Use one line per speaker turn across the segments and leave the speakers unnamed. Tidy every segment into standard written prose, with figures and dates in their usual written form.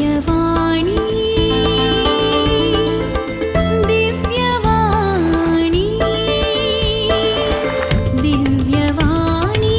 दिव्यवाणी दिव्यवाणी दिव्यवाणी दिव्यवाणी।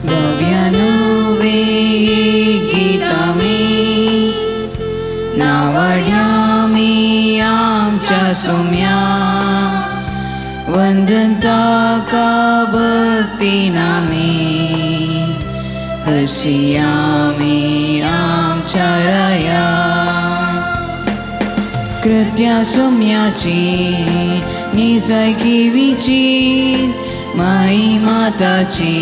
गव्यानुवे गीतामी नावाड्यामी आमच्या सोम्या वंदन ताका भक्तीनामी हसियामी आमच्या राया। कृत्या सोम्याची निजाय किवीची माई माताची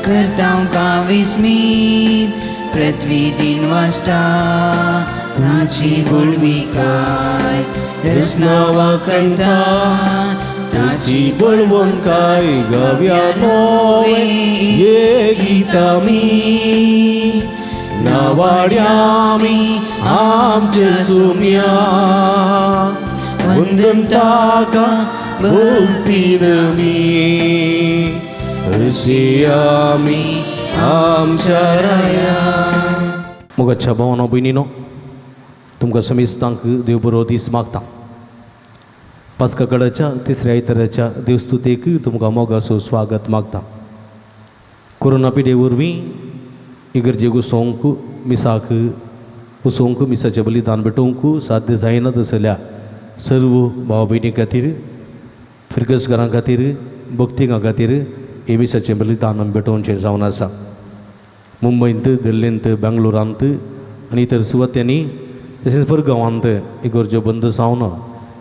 करतां काविस्मीत पृथ्वी दिन वाजता ताची व्हडविकाय रचना वाकंता ताची
बळवंकाय गव्या नोवे ये गीतामी नावाड्यामी आमच्या सुम्या वंदन ताका भक्तीनमी हसियामी आमच्या राया।
मोगाच्या भावानो भयणीनो, तुमकां समेस्तांक देव बरो दीस मागता। पास्का कडाच्या तिसऱ्या आयताराच्या देवस्तुतेक तुमकां मोगाचो स्वागत मागता। कोरोना पिडे वरवीं इगर्जेक वचोंक मिसाक वचोंक मिसाचें बलिदान भेटोवंक साध्य जायना तसल्या सर्व भाव भयणी खातीर, फिरगसघरां खातीर, भक्तिकां खातीर हे मिसाचें बलिदान आमी भेटोवचें जावन आसा। मुंबयंत, दिल्लींत, बेंगलोरांत आनी इतर सुवात्यांनी तशेंच परगांवांत इगर्ज्यो बंद जावन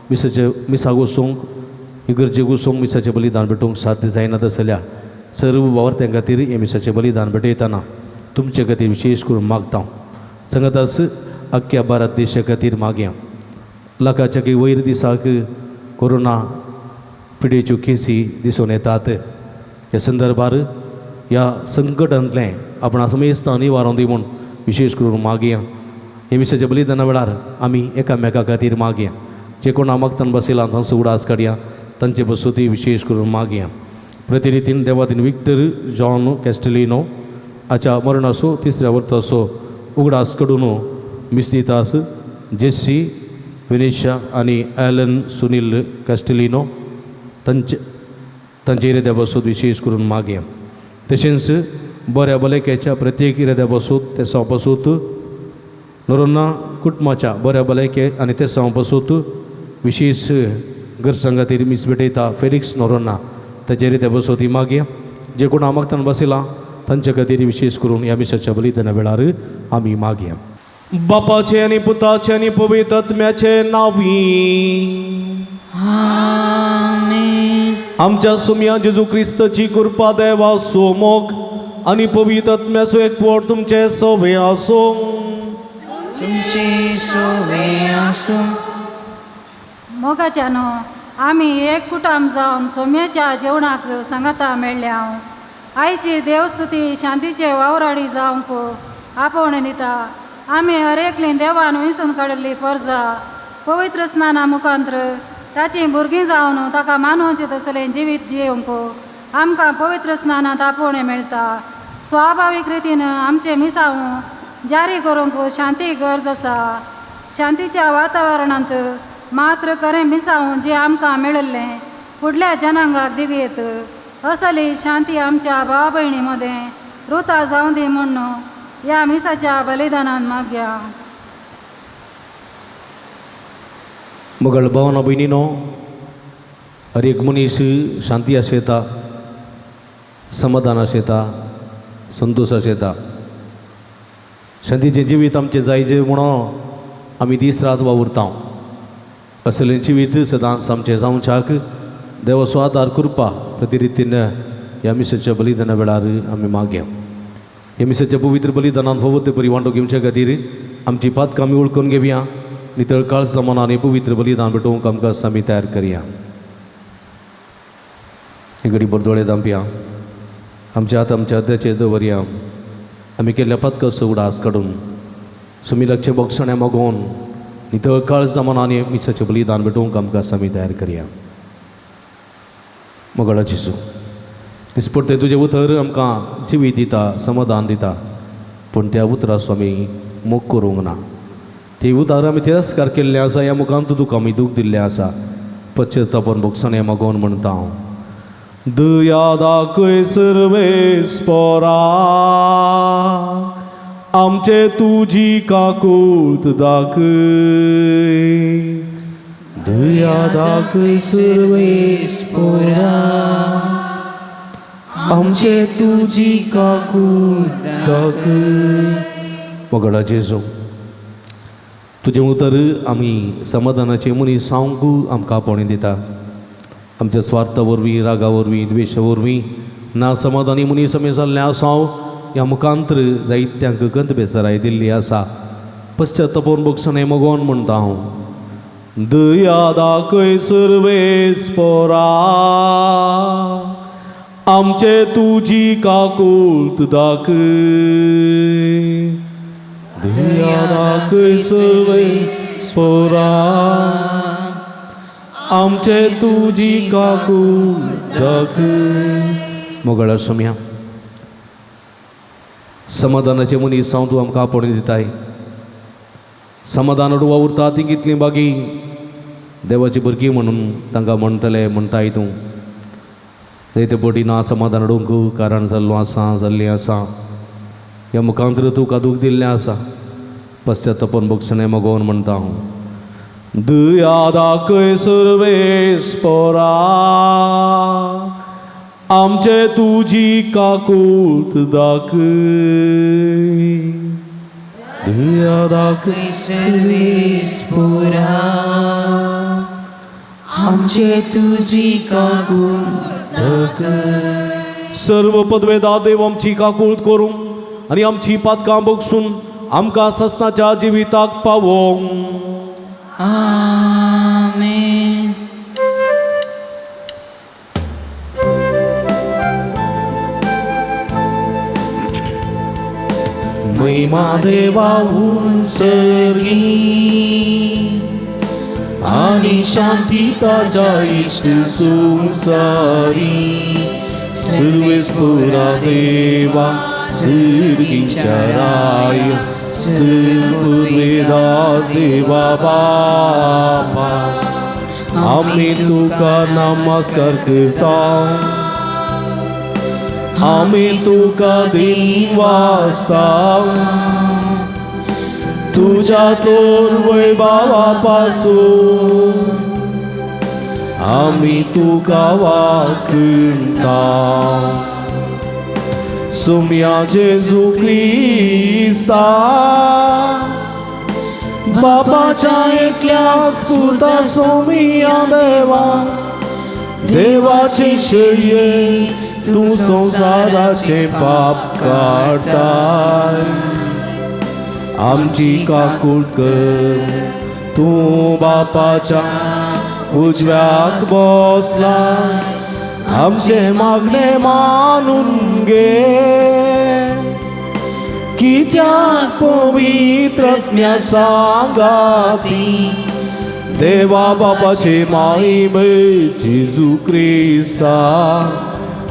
मिसाचे मिसाक वचूंक इगर्जेक वचूंक मिसाचें बलिदान भेटोवंक साध्य जायना तसल्या सर्व वावरत्यां खातीर हे मिसाचें बलिदान भेटयतना तुमचे खातीर विशेश करून मागता। संगतास अख्ख्या भारत देशा खातीर मागया। लाखाच्या की वयर दिसाक कोरोना पिडेच्यो केसी दिसून येतात। ह्या संदर्भार ह्या संकटांतलें आपणा समेस्तां निवारण दी म्हूण विशेश करून मागया। हे मिसाच्या बलिदाना वेळार आमी एकामेका खातीर मागया। जे कोण मागतान बसयला तांचो उडास काडया, तांचे बसोती विशेश करून मागया। प्रतिनिधीन देवादीन विक्टर जॉन कॅस्टलिनो हाच्या मरणाचो तिसऱ्या वर्साचो उगडास काडून मिस्नितास जेसी विनेशा आनी एलन सुनील कॅस्टलिनो तांचे तांचे इराद्या बसूत विशेश करून मागया। तशेंच बऱ्या भलायकेच्या प्रत्येक इराद्या बसूत तेसांव बसूत नोरोन्ना कुटुंबाच्या बऱ्या भलायके आनी तेसांव बसूत विशेष घरसंगातीर मीस भेटयता फेलिक्स नोरोन्ना ताचे इराद्या बसूत ही मागया। जे कोण मागताना बसयला तांचे खातीर विशेष करून ह्या मिसाच्या बलिदाना वेळार आमी मागया।
बापाचे आनी पुताचे आनी पवित्र आत्म्याचे नांवी
आमेन।
आमच्या सुम्या जेजू क्रिस्ताची कृपा देवा सोमोग आनी पवित्र आत्म्याचो एकवट तुमचे सवे आसूं।
तुमचे सोवे आसूं।
मोगाच्यानो आमी एक कुटुंब जावन सोम्याच्या जेवणाक सांगाता मेळ्ळ्या। आयची देवस्तुती शांतीचे वावराडी जावंक आपोवणें दिता। आमी हर एकली देवान विंचून काडिल्ली परजा पवित्र स्नाना मुखांत्र ताची भुरगीं जावन ताका मानवचें तसलें जिवीत जियेवंक आमकां पवित्र स्नानांत आपोवणें मेळटा। स्वाभावीक रितीन आमचें मिसांव जारी करूंक शांती गरज आसा। शांतीच्या वातावरणांत मात्र खरें मिसांव जें आमकां मेळिल्लें फुडल्या जनांगाक दिवयेत असली शांती आमच्या भाव भयणी मदें रुता जावं दी म्हूण ह्या मिसाच्या बलिदानान मागया।
मगळ भावना भयणीनो, हर एक मनीस शांती आशेता, समाधान आशेता, संतोश आशेता। शांतीचें जिवीत आमचें जायजें म्हणून आमी दीस रात वावुरता। असलें जिवीत सदांच आमचें जावच्याक देवाचो आदार कृपा प्रतिरितीन ह्या मिसाच्या बलिदाना वेळार आमी मागया। ह्या मिसाच्या पवित्र बलिदानान फावो ते परी वांटो घेवच्या खातीर आमची पातकां आमी वळखून घेवया नितळ काळजा मनान पवित्र बलिदान भेटोवंक आमकां आमी तयार करया. घडी भर दोळे धांपया, आमच्या हात आमच्या हद्याचेर दवरया. आमी केल्ल्या पातकाचो उडास काडून सुमिलाचे बोगसण्या मागोवन नितळ काळजा मनान मिसाचें बलिदान भेटोवंक आमकां आमी तयार करया. मोगाळा जेजू, दिसपडटे तुजें उतर आमकां जिवीत दिता, समाधान दिता, पूण त्या उतराचो आमी मोग करूंक ना. ते उतर आमी तिरस्कार केल्ले आसा, ह्या मुखान तुका आमी दूख दिल्लें आसा. पश्चातापान भोगसणें मागोवन म्हणटा हांव, दया दाखय सर्वेस्पोरा, आमचे तुजी काकूत दाखय. दया दाखय सर्वेस्पोरा,
आमचे तुजी काकूत दाखय.
मोगाळा जेजू, तुजें उतर आमी समाधानाचे मनीस जावंक आमकां आपोवणें दिता. आमच्या स्वार्था वरवीं, रागा वरवीं, द्वेशा वरवीं ना समाधानी मनीस आमी जाल्ले आसा. ह्या मुखांतर जायत्यांक गंत बेजाराय दिल्ली आसा. पश्चातापान भोगसणें मागोवन म्हणटा हांव, दया दाखय सर्वेस्पोरा, आमचे तुजी काकूत दाखय. दया दाखय सर्वेस्पोरा, आमचे तुजी काकूत दाखय. मोगाळा सोम्या, समाधानाचे मनीस जावं तूं आमकां आपोवणें दिताय. समाधान वावुरता ती कितलीं बागी देवाची भुरगीं म्हणून तांकां म्हणटले म्हणटाय तूं. जायते पटी ना समाधान हाडूंक कारण जाल्लो आसा, जाल्लीं आसा. ह्या मुखांतर तुका दूख दिल्लें आसा. पश्चातापान भोगसणें मागोवन म्हणटा हांव, दया दाखय सर्वेस्पोरा, आमचे तुजी काकूत दाखय. दया दाखय
सर्वेस्पोरा, आमचे तुजी काकूत दाखय.
सर्व पदवेदा देव आमची काकूत करूं आनी आमची पातकां बगसून आमकां ससनाच्या जिविताक पावोवंक.
आमेन.
महिमा देवा उंचगी
आनी शांती ताज्या इश्ट संवसारी.
सर्वेस्पोरा देवा सर्गीच्या राय, सर्ववेदा देवा बापा, आमी तुका नमस्कार करता, आमी तुका दिन वाजता. तुज्या तोर वैभावा पासून आमी तुका वाकता. सुम्या जेजू क्रिस्ता, बापाच्या एकल्याच पुता सोमिया देवा, देवाचे शेळये तूं संवसाराचें पाप काडटाय. आमची काकूट कर, तूं बापाच्या उजव्याक बसला, आमचें मागणें मानून घे. कित्याक पवित्र आत्म्या सांगाती देवा बापाचे माहिमे जेजू क्रिस्ता,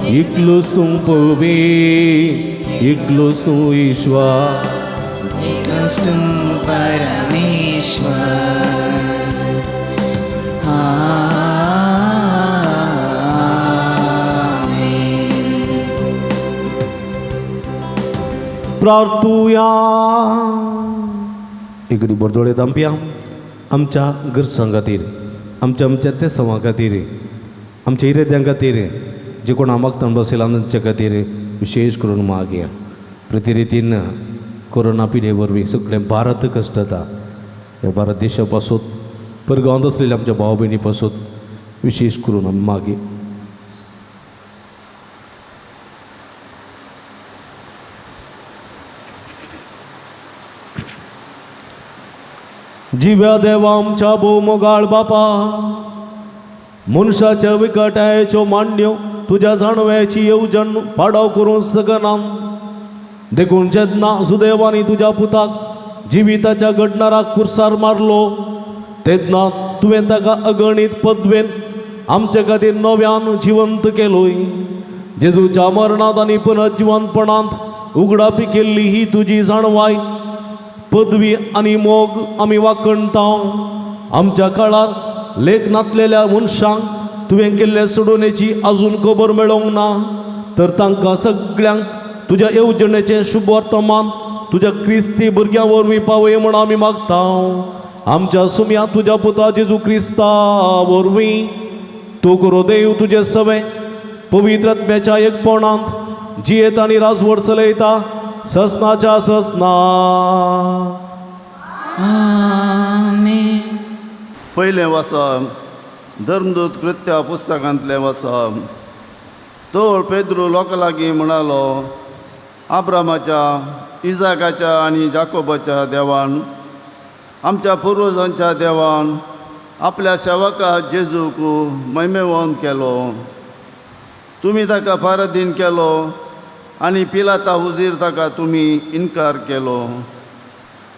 एकलोच तूं पवित्र, एकलोच तूं ईश्वर,
एकलोच तूं परमेश्वर. आमेन.
प्रार्थुया. इकडे बोरदोळे दांपया आमच्या गरजां खातीर, आमच्या आमच्या तेसांवा खातीर, आमच्या इरेद्यां खातीर, जे कोण आमक बसयला तांच्या खातीर विशेष करून मागया. प्रति रितीन कोरोना पिडे वरवीं सगळें भारत कश्टता. ह्या भारत देशा पासून परगांवांत आसलेल्या आमच्या भाव भयणी पासून विशेष करून आमी मागया.
जिव्या देवा आमच्या भोव मोगाळ बापा, मनशाच्या विकटायच्यो मांडण्यो तुज्या जाणव्याची येवजण पाडाव करूंक शकना. देखून जेन्ना सुदैवानी तुज्या पुताक जिविताच्या घडणाराक कुर्सार मारलो तेन्ना तुवें ताका अगणीत पदवेन आमचे खातीर नव्यान जिवंत केलोय. जेजूच्या मरणांत आनी पुनर्जिवंतपणांत उगडापी केल्ली ही तुजी जाणवाय, पदवी आनी मोग आमी वाखणता. आमच्या काळार लेख नातलेल्या मनशांक तुवें केल्ले सोडोवणेची आजून खबर मेळोंक ना, तर तांकां सगळ्यांक तुज्या येवजणेचें शुभ वर्तमान तुज्या क्रिस्ती भुरग्यां वरवीं पावय म्हूण आमी मागता. आमच्या सुम्या तुज्या पुता जेजू क्रिस्ता वरवीं तूं करो देव तुजें सवें पवित्र आत्म्याच्या एकपणांत जियेत आनी राजवट चलयता ससनाच्या ससना.
आमेन.
पयलें वाचप धर्मदूत कृत्या पुस्तकांतलें वाचप. तोळ पेद्रू लोकां लागीं म्हणालो, आब्रामाच्या, इजाकाच्या आनी जाकोबाच्या देवान, आमच्या पुर्वजांच्या देवान आपल्या सेवका जेजूक महिमेवंत केलो. तुमी ताका फारादीन केलो आनी पिलाता हुजीर ताका तुमी इनकार केलो.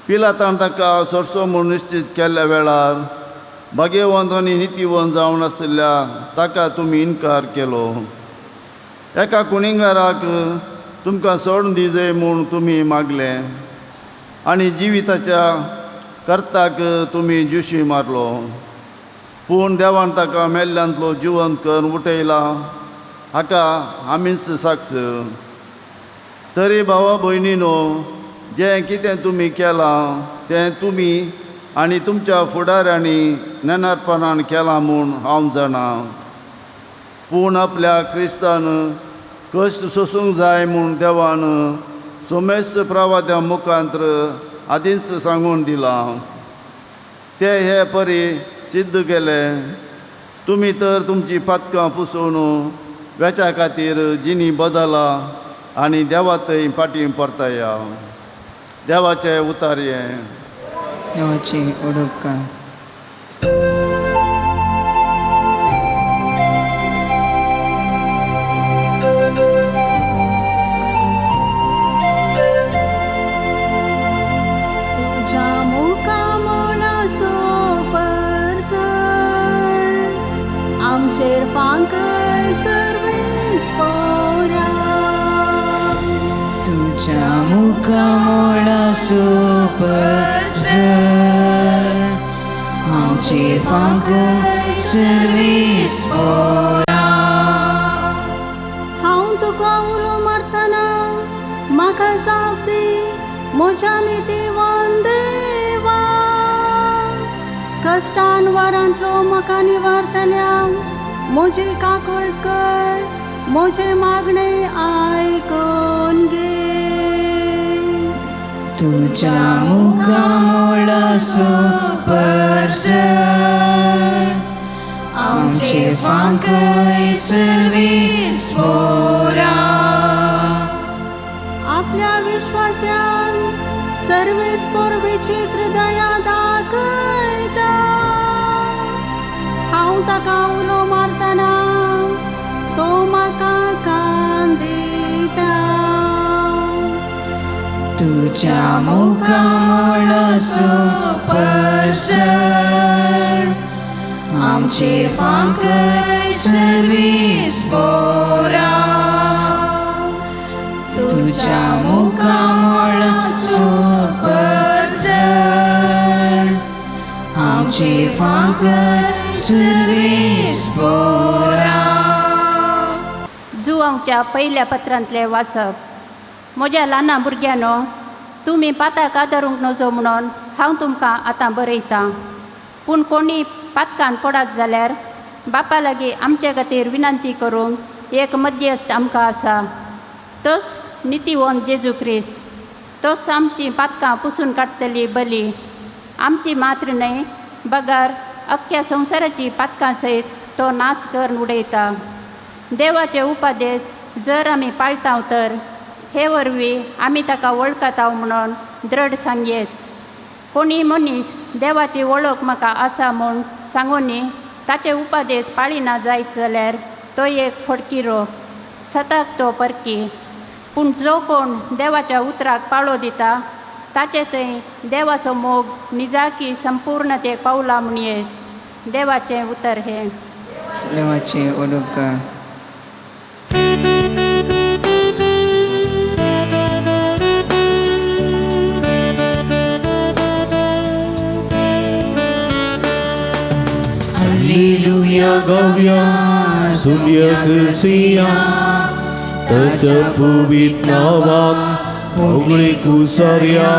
पिलातान ताका सोडचो म्हूण निश्चीत केल्ल्या वेळार भाग्यवंत आनी नितीवंत जावन आशिल्ल्या ताका तुमी इनकार केलो. एका कुणिंगाराक तुमकां सोडून दिजय म्हूण तुमी मागलें आनी जिविताच्या कर्ताक तुमी ज्युशी मारलो. पूण देवान ताका मेल्ल्यांतलो जिवंत करून उठयला, हाका आमीच साक्ष. तरी भावा भयणीनो, जें कितें तुमी केलां तें तुमी आनी तुमच्या फुडाऱ्यांनी नेणारपणान केलां म्हूण हांव जाणा. पूण आपल्या क्रिस्तान कश्ट सोसूंक जाय म्हूण देवान सोमेस्त प्रवाद्या मुखांत्र आदींच सांगून दिलां. ते हे परी सिद्ध केले. तुमी तर तुमची पातकां पुसोवन वेच्या खातीर जिणी बदला आनी देवा थंय फाटीं परतया. देवाचे उतारये.
देवाची ओडोपकार.
तुझ्या मुखामळाचो परसळ आमचेर फांकय सर्वेस पोरा.
तुझ्या मुखामळाचो परसळ आमचेर फांकय सर्वेस पोरा.
हांव तुका उलो मारतना म्हाका जाप दी म्हज्या नितीवन देवा. कश्टान वारांतलो म्हाका निवारतल्या म्हजी काकूळ कर, म्हजें मागणें आयकून घे.
तुझ्या मुखामळाचो परसळ आमचेर फांकय सर्वेस पोरा.
आपल्या विश्वासान सर्वेस पोर विचित्र दया दाखयता. हांव ताका उलो मारतना तो म्हाका कान दिता.
तुझ्या मुखामळाचो परसळ आमचेर फांकय सर्वेस पोरा. तुझ्या मुखामळाचो परसळ आमचेर फांकय सर्वेस पोरा.
जुवांच्या पयल्या पत्रांतलें वाचप. म्हज्या ल्हाना भुरग्यांनो, तुमी पाताक आदरूंक नजो म्हणून हांव तुमकां आतां बरयतां. पूण कोणी पातकान पडत जाल्यार बापा लागीं आमचे खातीर विनंती करूंक एक मध्यस्थ आमकां आसा, तोच नितीवंत जेजू क्रिस्त. तोच आमचीं पातकां पुसून काडटली बली, आमची मात्र न्हय बगर अख्ख्या संवसाराची पातकां सयत तो नाश करून उडयता. देवाचे उपदेश जर आमी पाळटाव तर हे वरवीं आमी ताका वळखताव म्हणून दृढ सांगयेत. कोणी मनीस देवाची वळख म्हाका आसा म्हूण सांगूनी ताचे उपदेश पाळिना जायत जाल्यार तो एक फटकिरो, सताक तो परकी. पूण जो कोण देवाच्या उतराक पाळो दिता ताचे थंय देवाचो मोग निजाकी संपूर्णतेक पावला म्हणयेत. देवाचें उतर हें.
देवाचे उपकार.
Hallelujah गव्या सुम्यकसिया ताच्या पवित्र नावाक होगळी कुसर्या.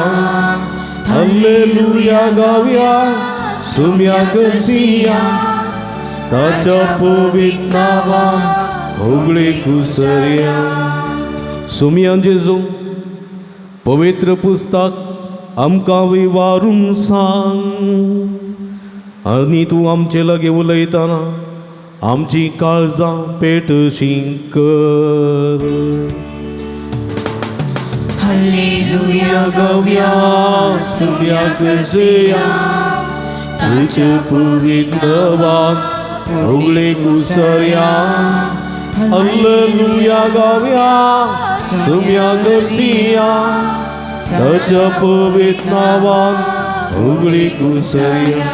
हल्लेलुया गाव्या सुम्यकसिया ताच्या पवित्र नावाक होगळी कुसर्या. सुम्या जेजू पवित्र पुस्तक आमकां विवारून सांग आनी तूं आमचे लागीं उलयतना आमची काळजां पेटशी कर.
हल्लेलुया गव्या
सुम्याकसिया तुझ्या पवित्र नावाक होगळे कुसर्या. हल्लेलुया गाव्या सुम्याकसिया ताच्या पवित्र नावाक होगळे कुसर्या.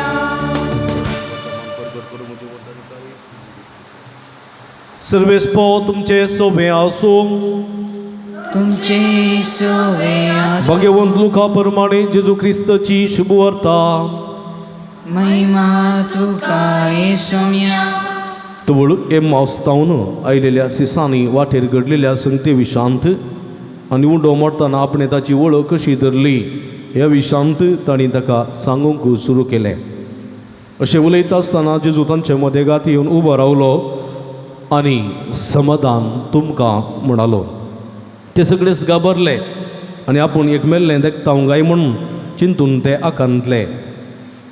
सर्वेस्पो तुमचे सोबे आसूं.
तुमचे सोवे आसूं.
भगवंत लुका प्रमाणे जेजू क्रिस्ताची शुभवार्ता.
महिमा तुका येसुम्या.
तवळ एम्मावस्तावन आयलेल्या सिसांनी वाटेर घडलेल्या संगते विशांत आनी उंडो मोडटना आपणें ताची वळख कशी धरली ह्या विशांत तांणी ताका सांगूंक सुरू केलें. अशें उलयता आसतना जेजू तांचे मदें गात येवन उबो रावलो आनी समाधान तुमकां म्हणालो. ते सगळेच घाबरले आनी आपूण एक मेल्लें देखता गाय म्हणून चिंतून ते आकांतले.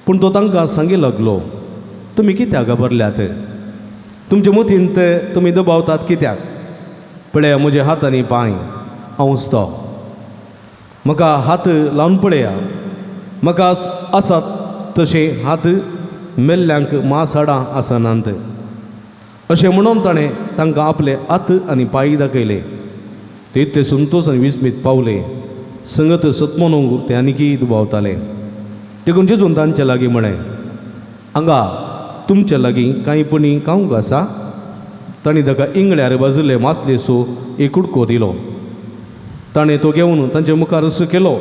पूण तो तांकां सांगी लागलो, तुमी कित्याक घाबरल्यात? तुमचे मतींत तुमी दबावतात कित्याक? पळया म्हजे हात आनी पांय, हांवच तो. म्हाका हात लावन पळया, म्हाका आसात तशें हात मेल्ल्यांक मांस हाडां आसनात. अशें म्हणून ताणें तांकां आपले हात आनी पांय दाखयले. ते ते संतोश आनी विस्मीत पावले. संगत सत म्हणूंक ते आनीकय दुबावताले. देखून जेजून तांचे लागीं म्हळें, हांगा तुमचे लागीं कांय पणी खावंक आसा? तांणी ताका इंगळ्यार बाजुल्ले मासलेसो एक कुडको दिलो. ताणें तो घेवन तांचे मुखार असो केलो.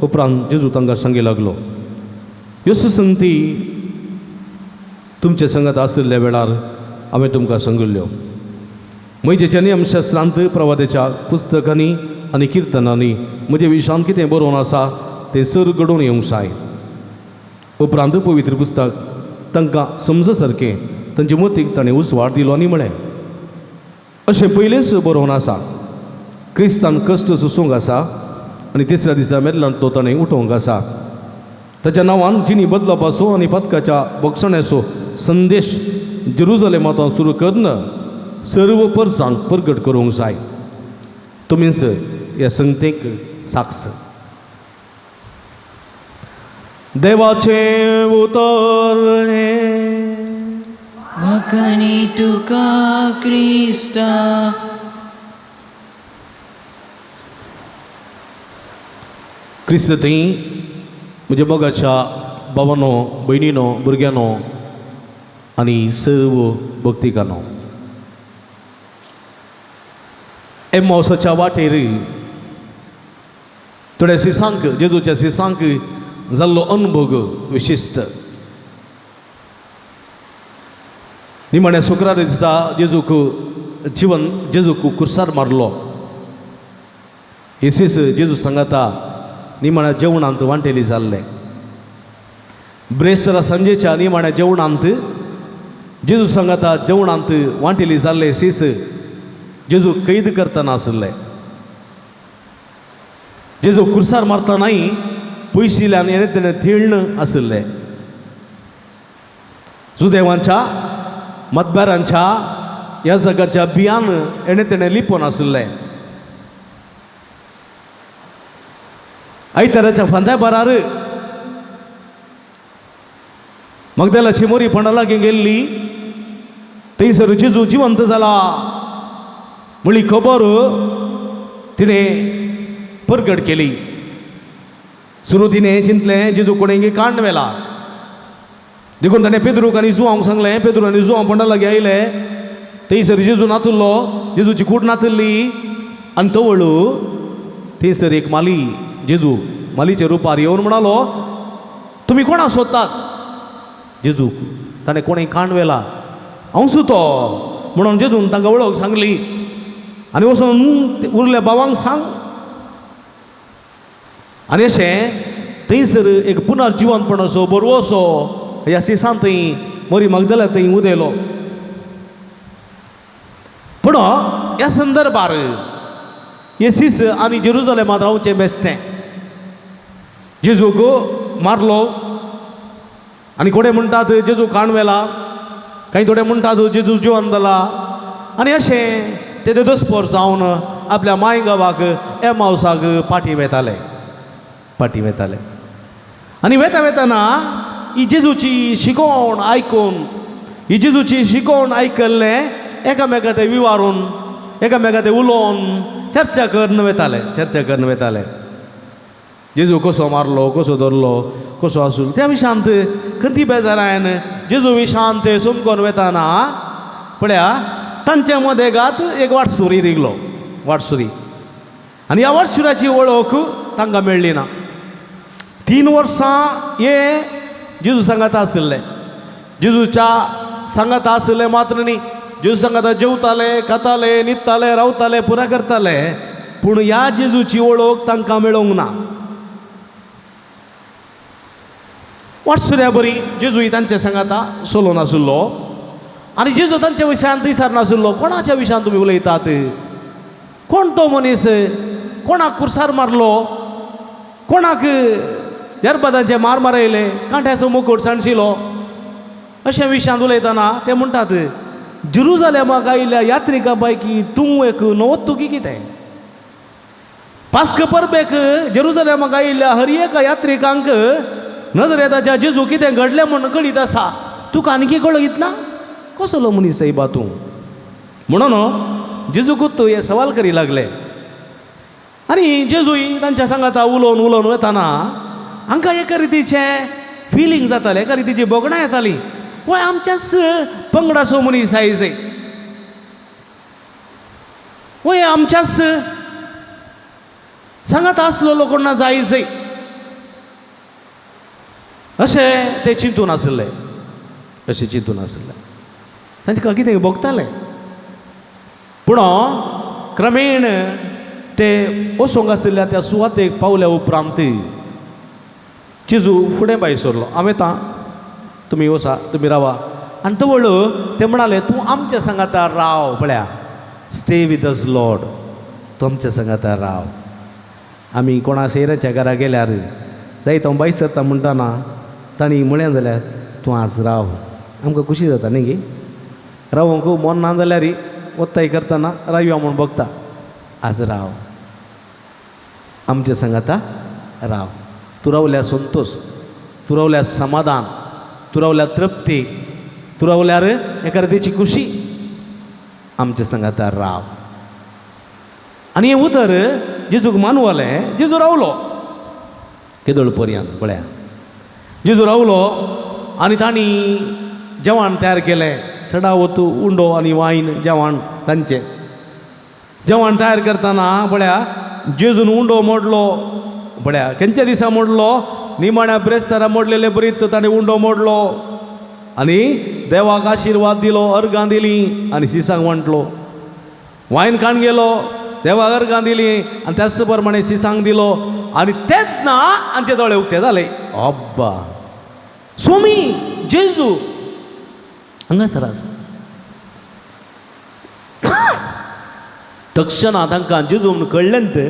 उपरांत जेजू तांकां सांगी लागलो, ह्यो सुसंती तुमचे संगत आशिल्ल्या वेळार हांवें तुमकां सांगिल्ल्यो. म्हजेच्या नियमशास्त्रांत प्रवादाच्या पुस्तकांनी आनी किर्तनांनी म्हजे विशांत कितें बरोवन आसा तें सर घडोवन येवंक जाय. उपरांत पवित्र पुस्तक तांकां समज सारकें तांचे मतीक ताणें उजवाड दिलो आनी म्हळें, अशें पयलेंच बरोवन आसा, क्रिस्तान कश्ट सोसूंक आसा आनी तिसऱ्या दिसा मेल्ल्यांतलो ताणें उठोवंक आसा. ताच्या नांवान जिणी बदलपाचो आनी पदकाच्या भोगसण्याचो संदेश जेरुजलेमांत सुरू करून सर्व परसांक परगट करूंक जाय. तुमीच ह्या संगतेक साक्ष. देवाचें उतर हें.
वखणी तुका क्रिस्ता.
क्रिस्त थंय म्हज्या मोगाच्या भावानो, भयणीनो, भुरग्यांनो आनी सर्व भक्तिकांनो, एम्मावसाच्या वाटेर थोड्या सिसांक, जेजूच्या सिसांक जाल्लो अनुभव विशिश्ट. निमाण्या शुक्रार दिसा जेजूक जिवन जेजूक कुर्सार मारलो. येसीस जेजू सांगाता निमाण्या जेवणांत वांटेली जाल्ले. ब्रेस्तारा सांजेच्या निमाण्या जेवणांत जेजू सांगाता जेवणांत वांटेली जाल्ले येसीस जेजू कैद करतना आशिल्ले. जेजू कुर्सार मारतनाय पयशिल्ल्यान हेणें तेणें थिळण आशिल्ले. जुदेवांच्या मतदारांच्या ह्या जगाच्या बियान हेणें तेणें लिपोवन आशिल्लें. आयताराच्या फांद्या बारार मगदेलाची मोरी पंडा लागीं गेल्ली थंयसर जेजू जिवंत जाला म्हळी खबर तिणें परगट केली. सुरू तिणें चिंतलें जेजू कोणें काण्ण व्हेला देखून ताणें पेद्रूक आनी जुवांक सांगलें. पेद्रू आनी जुवांव पंडा लागीं आयले थंयसर जेजू नातुल्लो, जेजूची कूड नातुल्ली आनी तवळ थंयसर एक माली जेजू मालीच्या रुपार येवन म्हणालो तुमी कोणाक सोदतात? जेजू ताणें कोणें काण व्हेला हांव सुतो म्हणून जेजून तांकां वळख सांगली आनी वचून उरल्या भावांक सांग. आनी अशें थंयसर एक पुनर्जिवनपण असो बरवसो ह्या सिसान थंय मोरी मगदला थंय उदयलो. पूण ह्या संदर्भार हे सीस आनी जेरुजलेमांत रावचें बेश्टें जेजूक मारलो आनी थोडे म्हणटात जेजू काण व्हेला, कांय थोडे म्हणटात जेजू जिवन जाला आनी अशें ते दसपोर जावन आपल्या माय गांवाक एमावसाक पाटी वेताले पाटी वेताले. आनी वेता वेताना ही जेजूची शिकोवण आयकून ही जेजूची शिकोवण आयकल्लें एकामेका ते विवारून एकामेका ते उलोवन चर्चा करून वेताले चर्चा करून वेताले. जेजू कसो मारलो कसो धरलो कसो आसूं त्या विशांत खंती बेजारायन जेजू विशांत ते समकोन वेताना पळया तांच्या मदें गात एक वाटसुरी रिगलो वाटसुरी आनी ह्या वाटसुऱ्याची वळख तांकां मेळ्ळी ना. 3 वर्सां हे जेजू सांगाता आशिल्ले, जेजूच्या सांगाता आशिल्ले मात्र न्ही, जेजू सांगाता जेवताले खाताले न्हिदताले रावताले पुरा करताले, पूण ह्या जेजूची वळख तांकां मेळोंक ना. वाटसुऱ्या बरी जेजूय तांच्या सांगाता सोलो नाशिल्लो आनी जेजू तांच्या विशयान थंयसर नाशिल्लो. कोणाच्या विशयान तुमी उलयतात? कोण तो मनीस? कोणाक कुर्सार मारलो? कोणाक जरबदांचे मार मारयले? कांट्याचो मुकुट सांडशिलो? अशें विशयांत उलयतना ते म्हणटात जेरुजलेमाक आयिल्ल्या यात्रिका पैकी तूं एक नवोत तुगी कितें? पास्क परबेक जेरुजलेमाक आयिल्ल्या हर एका यात्रिकांक नजरेताच्या जेजू कितें घडलें म्हूण कळीत आसा, तुका आनीकी कळीत ना? कसलो मनीस सायबा तूं? म्हणून जेजूकूच हे सवाल करी लागले आनी जेजूय तांच्या सांगाता उलोवन उलोवन वताना हांकां एका रितीचें फिलींग जातालें, एका रितीची भोगणां येताली, वय आमच्याच पंगडाचो मनीस आयज, वय आमच्याच सांगाता आसलेलो कोण जायज अशें ते चिंतून आशिल्ले अशें चिंतून आशिल्ले. तांकां कितें भोगतालें पूण क्रमेण ते वचूंक आशिल्ल्या त्या सुवातेक पावल्या उपरांत जेजू फुडें भायर सरलो. हांव येता, तुमी वसा, तुमी रावा. आनी तवळ ते म्हणाले तूं आमच्या सांगाता राव, पळया स्टे विथ अस लॉर्ड, तूं आमच्या सांगाता राव. आमी कोणा सोयऱ्याच्या घरा गेल्यार जायत हांव भायर सरता म्हणटाना तांणी म्हळें जाल्यार तूं आज राव, आमकां खुशी जाता न्ही गे. रावंक मन ना जाल्यार वत्ताय करतना रावया म्हूण बगता, आज राव आमच्या सांगाता राव. तूं रावल्यार संतोश, तूं रावल्यार समाधान, तूं रावल्यार तृप्ती, तूं रावल्यार एका रितीची खुशी, आमच्या सांगाता राव. आनी हें उतर जेजूक मानवलें. जेजू रावलो केदोळ पर्यंत पळया जेजू रावलो आनी तांणी जेवण तयार केलें, सडावत उंडो आनी वायन जेवण तांचें. जेवण तयार करतना पळया जेजून उंडो मोडलो, पळया खंयच्या दिसा मोडलो? निमाण्या ब्रेस्तारा मोडलेले बरीत ताणें उंडो मोडलो आनी देवाक आशिर्वाद दिलो, अर्गां दिलीं आनी सिसांक वांटलो. वायन काण गेलो, देवाक अर्गां दिलीं आनी त्याच प्रमाणे सिसांक दिलो आनी तेन्ना आमचे दोळे उक्ते जाले. अब्बा स्वामी जेजू हांगासर आसा. तक्षणा तांकां जेजू म्हूण कळ्ळें ते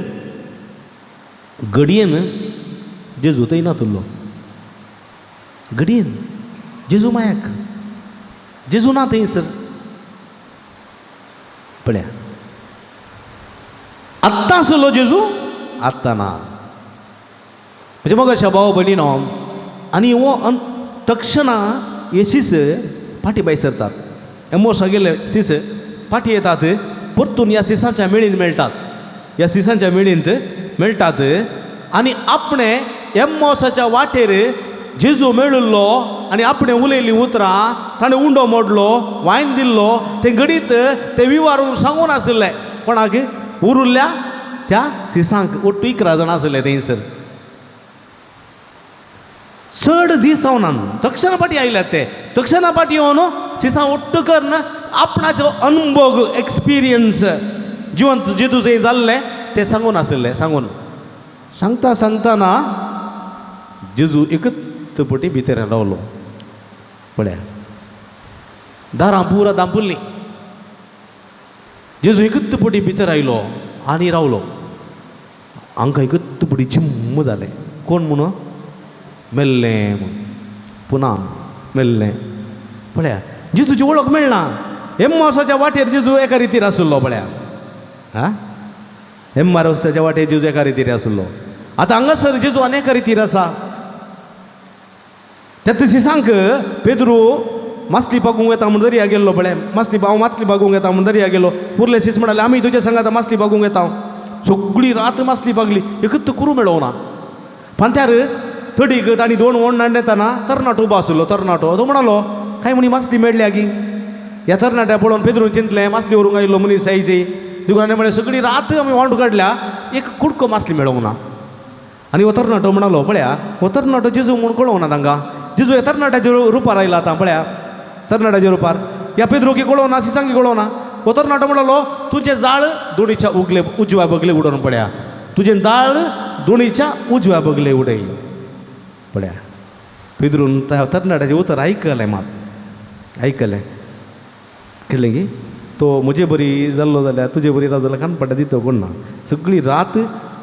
घडयेन जेजू थंय नातुल्लो, घडयेन जेजू मायाक, जेजू ना थंयसर. पळया आत्तां आसलो जेजू, आत्तां ना. म्हणजे मग अशा भाव भयणीनो आनी हो तक्षणा
हे शीस फाटी भायर सरतात. एमोसा गेले शीस फाटी येतात, परतून ह्या शिसांच्या मेळींत मेळटात, ह्या शिसांच्या मेळींत मेळटात आनी आपणे एम्मोसाच्या वाटेर जेजू मेळिल्लो आनी आपणे उलयल्लीं उतरां, ताणें उंडो मोडलो, वायन दिल्लो, तें घडीत ते विवारून सांगून आशिल्लें कोणाक उरुल्ल्या त्या शिसांक. ಒಟ್ಟು 11 जाणां आशिल्ले थंयसर. चड दीस जावना दक्षिणा पाटी आयल्यात ते. दक्षिणा पाटी येवन शिसां ಒಟ್ಟು करून आपणाचो अनुभव एक्सपिरियन्स जिवंत जेजू जंय जाल्लें तें सांगून आशिल्लें. सांगून सांगता सांगतना जेजू एकच पटी भितर रावलो. पळया दारां पुरा दांपुल्लीं. जेजू एकच पटी भितर आयलो आनी रावलो. हांकां एकच पटी झिम्म जालें. कोण म्हणून मेल्लें म्हूण, पुना मेल्लें. पळया जेजूची वळख मेळना. एम्मासाच्या वाटेर जेजू एका रितीर आशिल्लो. पळया हा, एम्मारोसाच्या वाटेर जेजू एका रितीर आशिल्लो. आतां हांगासर जेजू आनी एका रितीर आसा. त्या शिसांक पेद्रू मासली बागूंक येता म्हूण दर्या गेल्लो. पळय मासली, हांव मासली बागूंक येता म्हूण दर्या गेलो. उरले शीस म्हणाले आमी तुज्या सांगात मासली बागूंक येता. सगळी रात मासली बागली, एकच कुरू मेळोवना. पांत्यार थडीक तांणी 2 वोंड येताना तरणाटो उबो आशिल्लो. तरणाटो तो म्हणालो काय म्हणी मासली मेळ्ळ्या की. ह्या तरणाट्या पळोवन पेद्रून चिंतलें मासली व्हरूंक आयिल्लो मनीस आयची. देखून आनी म्हळें सगळी रात आमी वांटू काडल्या, एक कुडको मासली मेळोवंक ना. आनी हो तरणाटो म्हणालो पळया हो तरणाटो जेजू म्हूण कळोवना तांकां. जेजू ह्या तरणाट्याच्या रुपार आयला आतां. पळया तरणाट्याच्या रुपार ह्या पेद्रोकी कळोवना, सिसांकी कळोवना. हो तरणाटो म्हणालो तुजें जाळ दोणीच्या उगले उजव्या बगले उडोवन पळया, तुजें जाळ दोणीच्या उजव्या बगले उडय. पळया पेद्रून त्या तरणाट्याचें उतर आयकलें, मात आयकलें कळ्ळें की तो म्हजे बरी जाल्लो जाल्यार तुजे बरी राव जाल्यार कानपट्टा दितो कोण ना. सगळी रात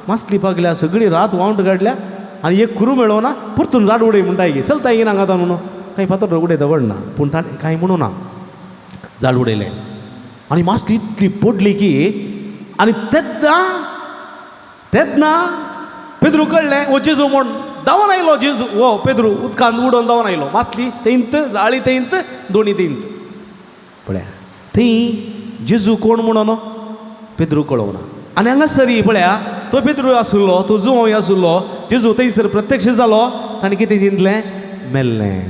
मासली पागल्या, सगळी रात वावंट काडल्या आनी एक कुरू मेळोवना. परतून झाड उडय म्हणटा की चलता येना हांगा म्हणून कांय फातर उडयता कोण ना. पूण ताणें कांय म्हणू ना, झाड उडयलें आनी मासली इतली पडली की आनी तेन्ना तेन्ना पेद्रू कळ्ळें हो जेजू म्हूण. धांवन आयलो जेजू, हो पेद्रू उदकांत उडोवन धांवन आयलो. मासली थंयत, जाळी थंयत, दोणी थंयत. पळया थंय जेजू कोण म्हणून पेद्रू कळोवना. आनी हांगासर पळया तो पेद्रू आशिल्लो, तो जुंवो आशिल्लो. जेजू थंयसर प्रत्यक्ष जालो. ताणें कितें चिंतलें मेल्लें.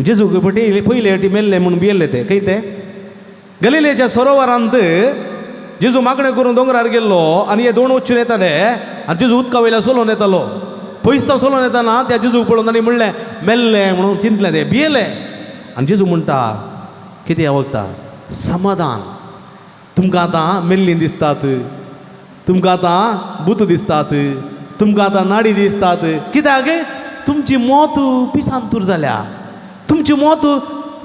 जेजू पटी पयले फावटी मेल्लें म्हूण भियेल्ले ते. खंय ते गलिलेच्या सरोवरांत जेजू मागणें करून दोंगरार गेल्लो आनी हे दोन वचून येताले आनी जेजू उदका वयल्यान चलोवन येतालो. पयस चलोवन येताना त्या जेजूक पळोवन ताणें म्हणलें मेल्लें म्हणून चिंतलें ते, भियेले. आनी जेजू म्हणटा कितें वखता समाधान, तुमकां आतां मेल्लीं दिसतात, तुमकां आतां भूत दिसतात, तुमकां आतां नाडी दिसतात. कित्याक तुमची मौत पिसांतूर जाल्या, तुमची मौत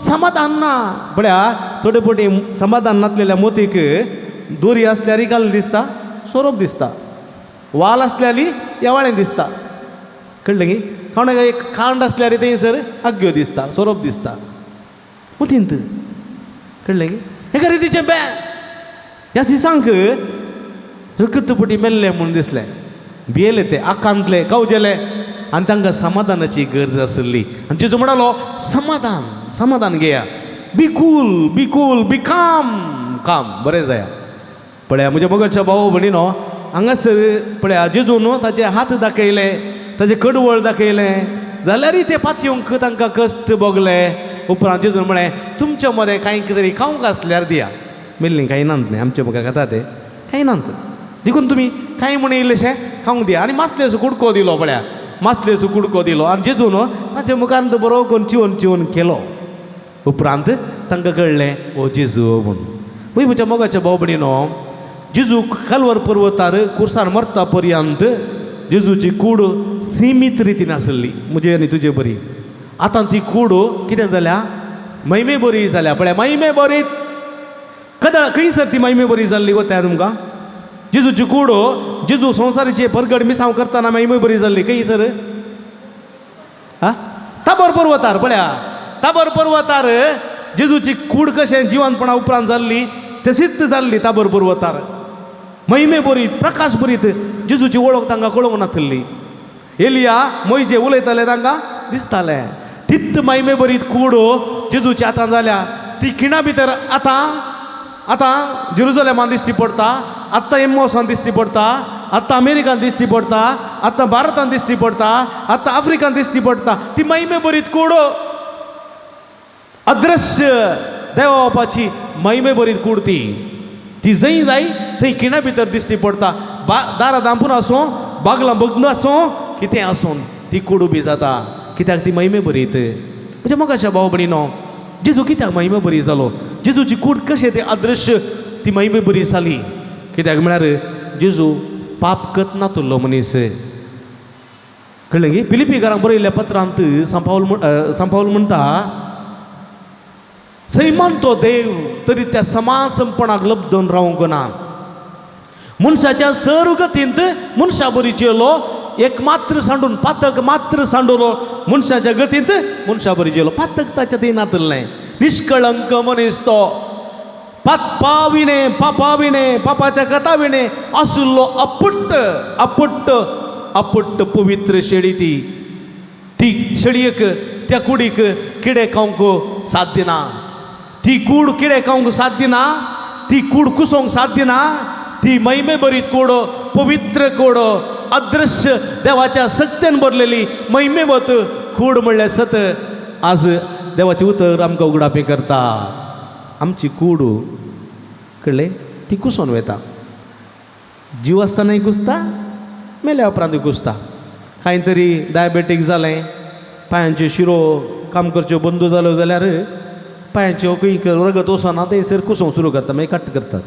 समाधान ना. पळया थोडे पटी समाधान नासलेल्या मोतीक दोरी आसल्यार काल दिसता, सोरोप दिसता, वाल आसल्यार येवाळें दिसता. कळ्ळें की कोणाक एक कांड आसल्यार थंयसर आग्यो दिसता, सोरोप दिसता मोतींत. कळ्ळें की एका रितीचें बॅ ह्या सिसांक रकतपटी मेल्लें म्हूण दिसलें, भियेले ते, आकांतले, कावजेले आनी तांकां समाधानाची गरज आसली. आनी जेजू म्हणालो समाधान, समाधान घेया, be cool, be cool, be calm, calm, बरें जाया. पळया म्हज्या मोगाच्या भाव भयणीनो, हांगासर पळया जेजून ताचे हात दाखयले, ताचे कडवळ दाखयलें, जाल्यारय ते पातयेवंक तांकां कश्ट भोगले. उपरांत जेजून म्हळें तुमच्या मदें कांय तरी खावंक आसल्यार दिया. मेल्लीं कांय नात न्ही आमच्या मुखार खाता ते कांय नात, देखून तुमी कांय म्हण इल्लेशें खावंक दिया. आनी मासलेसो कुडको दिलो. पळया मासलेसो कुडको दिलो आनी जेजून ताचे मुखार तो बरो करून चिवन चिवन केलो. उपरांत तांकां कळ्ळें हो जेजू म्हूण. पळय म्हज्या मोगाच्या भाव भयणीनो, जेजू कालवर पर्वतार कुर्सार मरता पर्यंत जेजूची कूड सिमीत रितीन आसली म्हजे आनी तुजे बरी. आतां ती कूड कितें जाल्या महिमे बरी जाल्या. पळया महिमे बरी कदळ खंयसर ती महिमे बरी जाल्ली वता तुमकां. जेजूची कूड जेजू संवसाराचे परगड मिसांव करतना महिमे बरी जाल्ली खंयसर हा ताबर पर्वतार. पळया ताबर पर्वतार जेजूची कूड कशें जिवनपणा उपरांत जाल्ली तशीच जाल्ली ताबर पर्वतार. महिमे बरीत प्रकाश बरीत जेजूची वळख तांकां कळोवंक नासली. एलिया मोयजे उलयताले तांकां दिसतालें. तित महिमे बरीत कूड जेजूची आतां जाल्या ती खिणा भितर आतां आतां जेरुजलेमान दिश्टी पडटा, आत्तां एम्मोसान दिश्टी पडटा, आत्तां अमेरिकान दिश्टी पडटा, आत्तां भारतान दिश्टी पडटा, आत्तां आफ्रिकान दिश्टी पडटा. ती महिमे बरीत कूड अदृश्य देवा बापाची महिमे बरीत कूड ती ती जंय जाय थंय खिणा भितर दिश्टी पडटा. दारां धांपून आसूं, बागलां बगून आसूं, कितें आसून ती कूड उबी जाता. कित्याक ती महिमे बरीत. म्हणजे मोगाच्या भाव भयणीनो, जेजू कित्याक महिमे बरी जालो, जेजूची कूड कशें ती अदृश्य ती महिमे बरी जाली, कित्याक म्हळ्यार जेजू पाप कत नातुल्लो मनीस. कळ्ळें की फिलिपीकारांक बरयल्ल्या पत्रांत सांपावल म्हणटा, सैमान तो देव तरी त्या समासंपणाक लब्धून रावंक ना. मनशाच्या सर्व गतींत मनशा बरी जेलो एक मात्र सांडून, पातक मात्र सांडलो. मनशाच्या गतींत मनशा बरी जेलो, पातक ताच्या थंय नातलें. निष्कळंक मनीस तो, पापाविणे पापाविणे पापाच्या कथाविणे आशिल्लो अपुट्ट अपुट्ट अपुट्ट पवित्र शेळी ती. ती शेळयेक त्या कुडीक किडे खावंक साथ दिना, ती कूड किडे खावंक साथ दिना, ती कूड कुसोवंक साथ दिना. ती महिमे बरीत कूड, पवित्र कूड, अदृश्य देवाच्या सक्तेन भरलेली महिमेवत कूड म्हणल्यार सत आज देवाचें उतर आमकां उगडापी करता. आमची कूड कळ्ळें ती कुसोन वता, जीव आसतनाय कुसता, मेल्या उपरांतूय कुसता. कांय तरी डायबेटीक जालें, पांयांच्यो शिरो काम करच्यो बंद जाल्यो जाल्यार पांयांच्यो खंय रगत वचना थंयसर कुसोवंक सुरू करता, मागीर कट करतात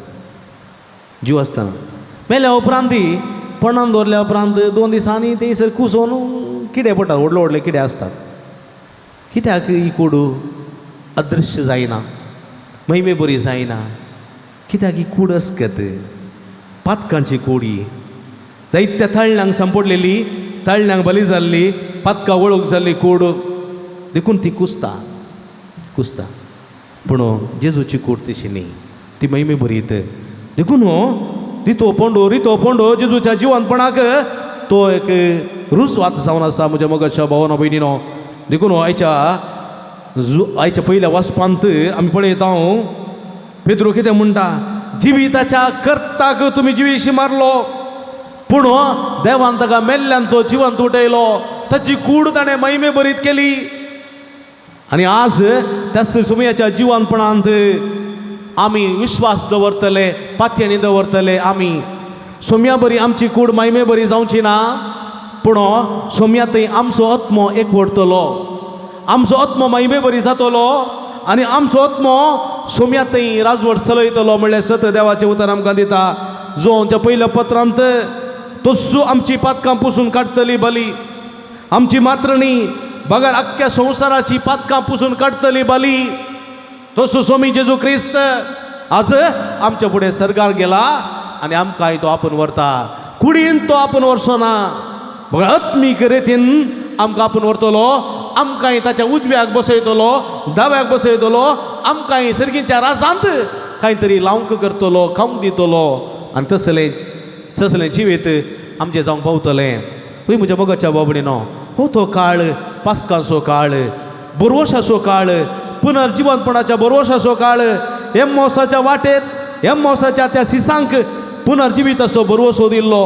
जीव आसतना. मेल्या उपरांतय पणान दवरल्या उपरांत 2 दिसांनी थंयसर कुसोवन किडे पडटात, व्हडले व्हडले किडे आसतात. कित्याक ही कूड अदृश्य जायना, महिमे बरी जायना? कित्याक ही कूड अस्कत पातकांची कोडी जायत्या तळण्यांक सांपडलेली, तळण्यांक बली जाल्ली, पातकां वळख जाल्ली कूड, देखून ती कुसता कुसता. पूण जेजूची कूड तशी न्ही, ती महिमे बरीत. देखून रितो पोंडो रितो पोंडो जेजूच्या जिवनपणाक तो एक रुजवात जावन आसा म्हज्या मोगाच्या भावना भयणीनो. देखून आयच्या आयच्या पयल्या वाचपांत आमी पळयता पेद्रू कितें म्हणटा, जिविताच्या कर्ताक तुमी जिवीशी मारलो, पूण देवान ताका मेल्ल्यान तो जिवंत उठयलो, ताची कूड ताणें महिमे बरीत केली. आनी आज त्याच सुमयाच्या जिवनपणांत आमी विश्वास दवरतले, पातयेणी दवरतले. आमी सोम्या बरी आमची कूड महिमे बरी जावची ना, पूण सोम्या थंय आमचो आत्मो एकवटतलो, आमचो आत्मो महिमे बरी जातलो आनी आमचो आत्मो सोम्या थंय राजवट चलयतलो म्हणल्यार सत देवाचें उतर आमकां दिता. जो आमच्या पयल्या पत्रांत तस्सू आमची पातकां पुसून काडटली बली, आमची मात्रणी बगर अख्ख्या संवसाराची पातकां पुसून काडटली बली, तसो सोमी जेजू क्रिस्त आज आमच्या फुडें सरकार गेला आनी आमकांय तो आपूण व्हरता. कुडीन तो आपूण व्हरचो ना, बगर आत्मीक रितीन आमकां आपूण व्हरतलो, आमकांय ताच्या उजव्याक बसयतलो, दाव्याक बसयतलो, आमकांय सर्गीच्या राजांत कांय तरी लावंक करतलो, खावंक दितलो आनी तसलें तसलें जिवीत आमचें जावंक पावतलें. हय म्हज्या मोगाच्या बाबडीनो, हो तो काळ पास्कांचो काळ, बरवशाचो काळ, पुनर्जिवनपणाच्या बरवशाचो काळ. एम्मोसाच्या वाटेर एम्मोसाच्या त्या सिसांक पुनर्जिविताचो बरवसो दिल्लो.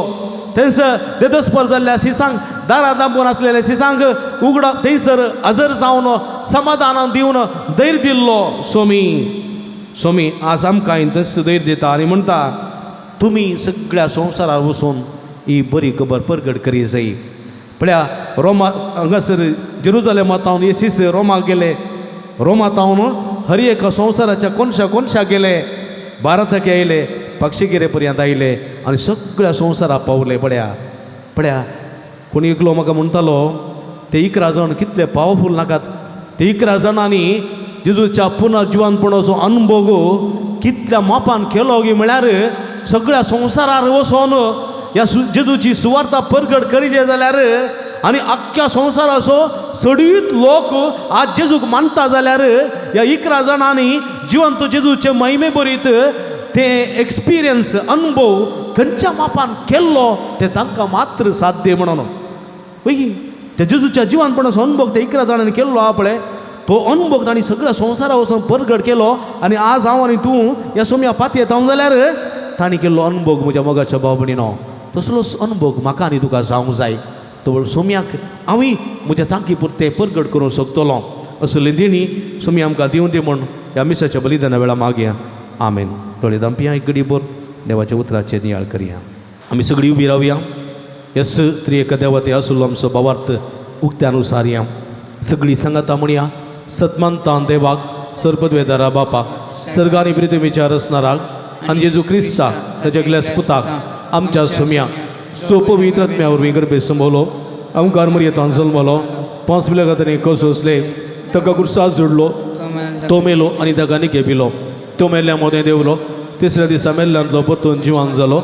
थंयसर देदस्पर जाल्ल्या सिसांक, दारां दांबून आसलेल्या सिसांक उगडा थंयसर हजर जावन समाधानान दिवन धैर्य दिल्लो सोमी. सोमी आज आमकां तस धैर्य दिता आनी म्हणटा, तुमी सगळ्या संवसारार वचून ही बरी खबर परगट करी जाय. पळया रोमा हांगासर जेरुजलेमांत हे सीस रोमाक गेले, रोमांत हर एका संवसाराच्या कोनशा कोनशाक गेले, भारताक आयले, पक्षिगिरे पर्यंत आयले आनी सगळ्या संवसाराक पावले. पळया पळया कोणी एकलो म्हाका म्हणटालो, ते 11 जाण कितले पावरफूल नाकात, ते 11 जाणांनी जेजूच्या पुनर्जिवनपणाचो अनुभव कितल्या मापान केलो गी म्हळ्यार सगळ्या संवसारार वचोन ह्या जेजूची सुवार्ता परगट करीजे जाल्यार आनी अख्ख्या संवसाराचो सडीत लोक आज जेजूक मानता जाल्यार ह्या 11 जाणांनी जिवंत जेजूचे महिमे बरीत ते एक्सपिरियन्स अनुभव खंयच्या मापान केल्लो ते तांकां मात्र साध्य म्हणून. वय
त्या जेजूच्या जिवानपणाचो अनुभव त्या 11 जाणांनी केल्लो आहा पळय, तो अनुभव तांणी सगळ्या संवसारा वचून परगट केलो. आनी आज हांव आनी तूं ह्या सोम्या पातयेता जाल्यार तांणी केल्लो अनुभव म्हज्या मोगाच्या भाव भयणीनो तसलोच अनुभव म्हाका आनी तुका जावंक जाय. तो सोम्याक हांवूय म्हज्या तांकी पुरतें परगट करूंक शकतलो असली दिणी सोमी आमकां दिवं दी म्हूण ह्या मिसाच्या बलिदाना वेळा मागया. आमेन. थोडे दामपिया एक घडी भर देवाच्या उतराचेर नियाळ करया. आमी सगळीं उबी रावया. यस त्रिएक देवते आसुल्लो आमचो भावार्थ उक्त्यान उसारया. सगळीं सांगाता म्हणया, सतमानतान देवाक सरपदवेदारा बापा सर्गानी पृथ्वीच्या रचणाराक आनी जेजू क्रिस्ता ताच्या ग्लेस पुताक आमच्या सोम्या सो पवित्र आत्म्या वरवीं गर्भे संभवलो, आमकार मरयेतान जल्मलो, 5 विलगातांनी कसोसले, ताका कुर्साक जोडलो, तो मेलो आनी ताका निके पिलो, तो मेल्ल्या मोदें देंवलो, तिसऱ्या दिसा मेल्ल्यांतलो परतून जिवान जालो,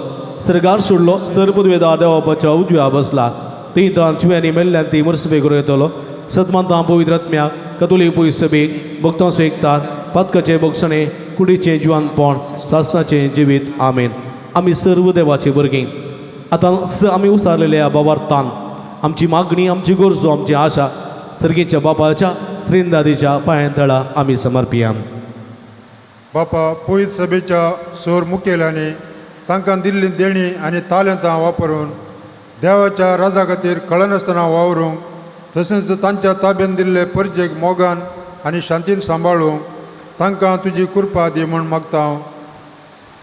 सर्गार सोडलो, सर्पदवेदा देवापाच्या उजव्या बसला, थंय तान जिव्यांनी मेल्ल्यान ती मर्सबे करूं येतलो. सतमानता पवित्र आत्म्या कतोलीक पयस सभेक भक्तांचो एकतार पातकाचें भोगसणें कुडीचें जिवानपण सासनाचें जिवीत. आमेन. आमी सर्व देवाची भुरगीं. आतां आमी उसारलेल्या बाबार्थान आमची मागणी, आमची गरजो, आमची आशा सर्गीच्या बापाच्या त्रिंदादीच्या पांयां तळा आमी समर्पिया.
बापा, पवित्र सभेच्या सोर मुखेल्यांनी तांकां दिल्ली देणी आनी तालेंतां वापरून देवाच्या राजा खातीर कळनासतना वावरूंक, तशेंच तांच्या ताब्यान दिल्ले परजेक मोगान आनी शांतीन सांबाळूंक तांकां तुजी कृपा दी म्हूण मागता हांव.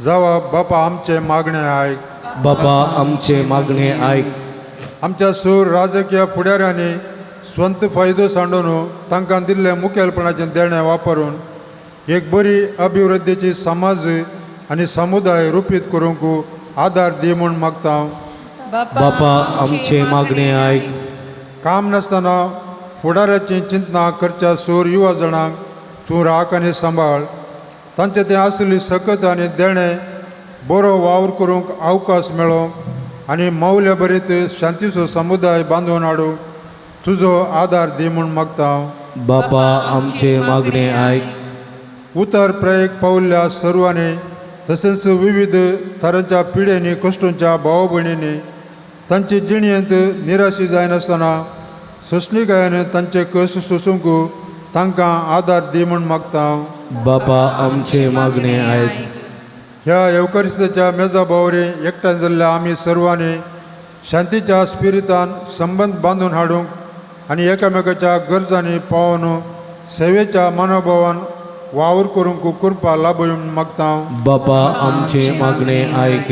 जावा बापा आमचें मागणें आयक.
बापा आमचें मागणें आयक.
आमच्या सूर राजकीय फुडाऱ्यांनी स्वंत फायदो सांडून तांकां दिल्लें मुखेलपणाचें देणें वापरून एक बरी अभिवृद्धीची समाज आनी समुदाय रुपीत करूंक आदार दी म्हूण मागता हांव.
बापा आमचें मागणें आयक.
काम नासतना फुडाराचीं चिंतनां करच्या सूर युवा जाणांक तूं राख आनी सांबाळ. तांचे तें आसली सकत आनी देणें बरो वावर करूंक अवकाश मेळोवंक आनी मौल्या भरीत शांतीचो समुदाय बांदून हाडूंक तुजो आदार दी म्हूण मागता हांव.
बापा आमचें मागणें आयक.
उतर प्रयोग पावल्ल्या सर्वांनी तशेंच विविध तरांच्या पिड्यांनी कश्टांच्या भाव भयणींनी तांचे जिणेंत निराशी जायनासतना सोंसणीकायेन तांचे कश्ट सोसूंक तांकां आदार दी म्हूण मागता हांव.
बापा आमचें मागणें आयक.
ह्या येवकारिस्ताच्या मेजा बावरी एकठांय जाल्ल्या आमी सर्वांनी शांतीच्या स्पिरितान संबंद बांदून हाडूंक आनी एकामेकाच्या गरजांनी पावोवन सेवेच्या मनोभावान वावर करूंक कृपा लाभय म्हूण मागता हांव.
बापा आमचें मागणें आयक.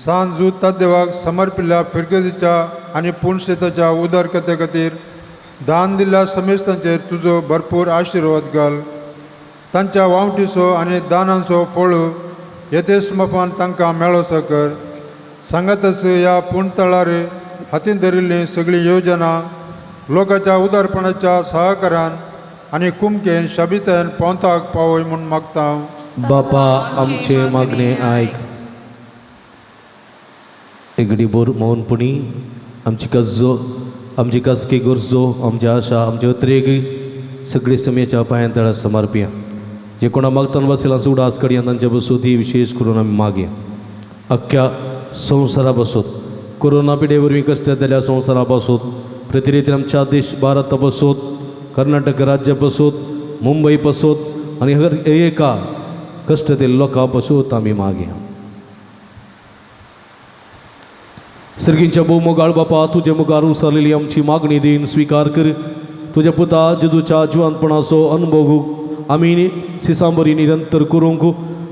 सान जूत तादेवाक समर्पिल्ल्या फिरगजीच्या आनी पुणशेताच्या उदरगते खातीर दान दिल्ल्या समेस्तांचेर तुजो भरपूर आशिर्वाद घाल. तांच्या वावटीचो आनी दानांचो फळ यथेश्ट माफान तांकां मेळोसो कर. सांगातच ह्या पुणतळार हातीन धरिल्ली सगळी योजना लोकांच्या उदारपणाच्या सहकारान आनी कुमकेन शाबितायन पोंताक पावय म्हूण मागता हांव.
बापा आमचें मागणें आयक. एगडी बोर मौनपणी आमची गरजो, आमची खासगी गरजो, आमची आशा, आमचे अत्रेग सगळी समयाच्या पांयां तळा समर्पिया. जे कोणा मागताना बसला उडास कडया तांच्या बसूत ही विशेष करून आमी मागया. अख्ख्या संवसारा बसूत कोरोना पिडे वरवीं कश्ट जाल्ल्या संवसारा बसूत, प्रतिरितीन आमच्या देश भारता बसूत, कर्नाटक राज्य बसूत, मुंबय बसूत आनी हर एका कश्ट दिल्ल्या लोकां बसूत आमी मागया. सर्गींच्या भोव मोगाळ बापा, तुजे मुखार उसारलेली आमची मागणी दीन स्विकार कर. तुज्या पुता जेजूच्या जिवनपणाचो अनुभव आमी सिसांबरी निरंतर करूंक,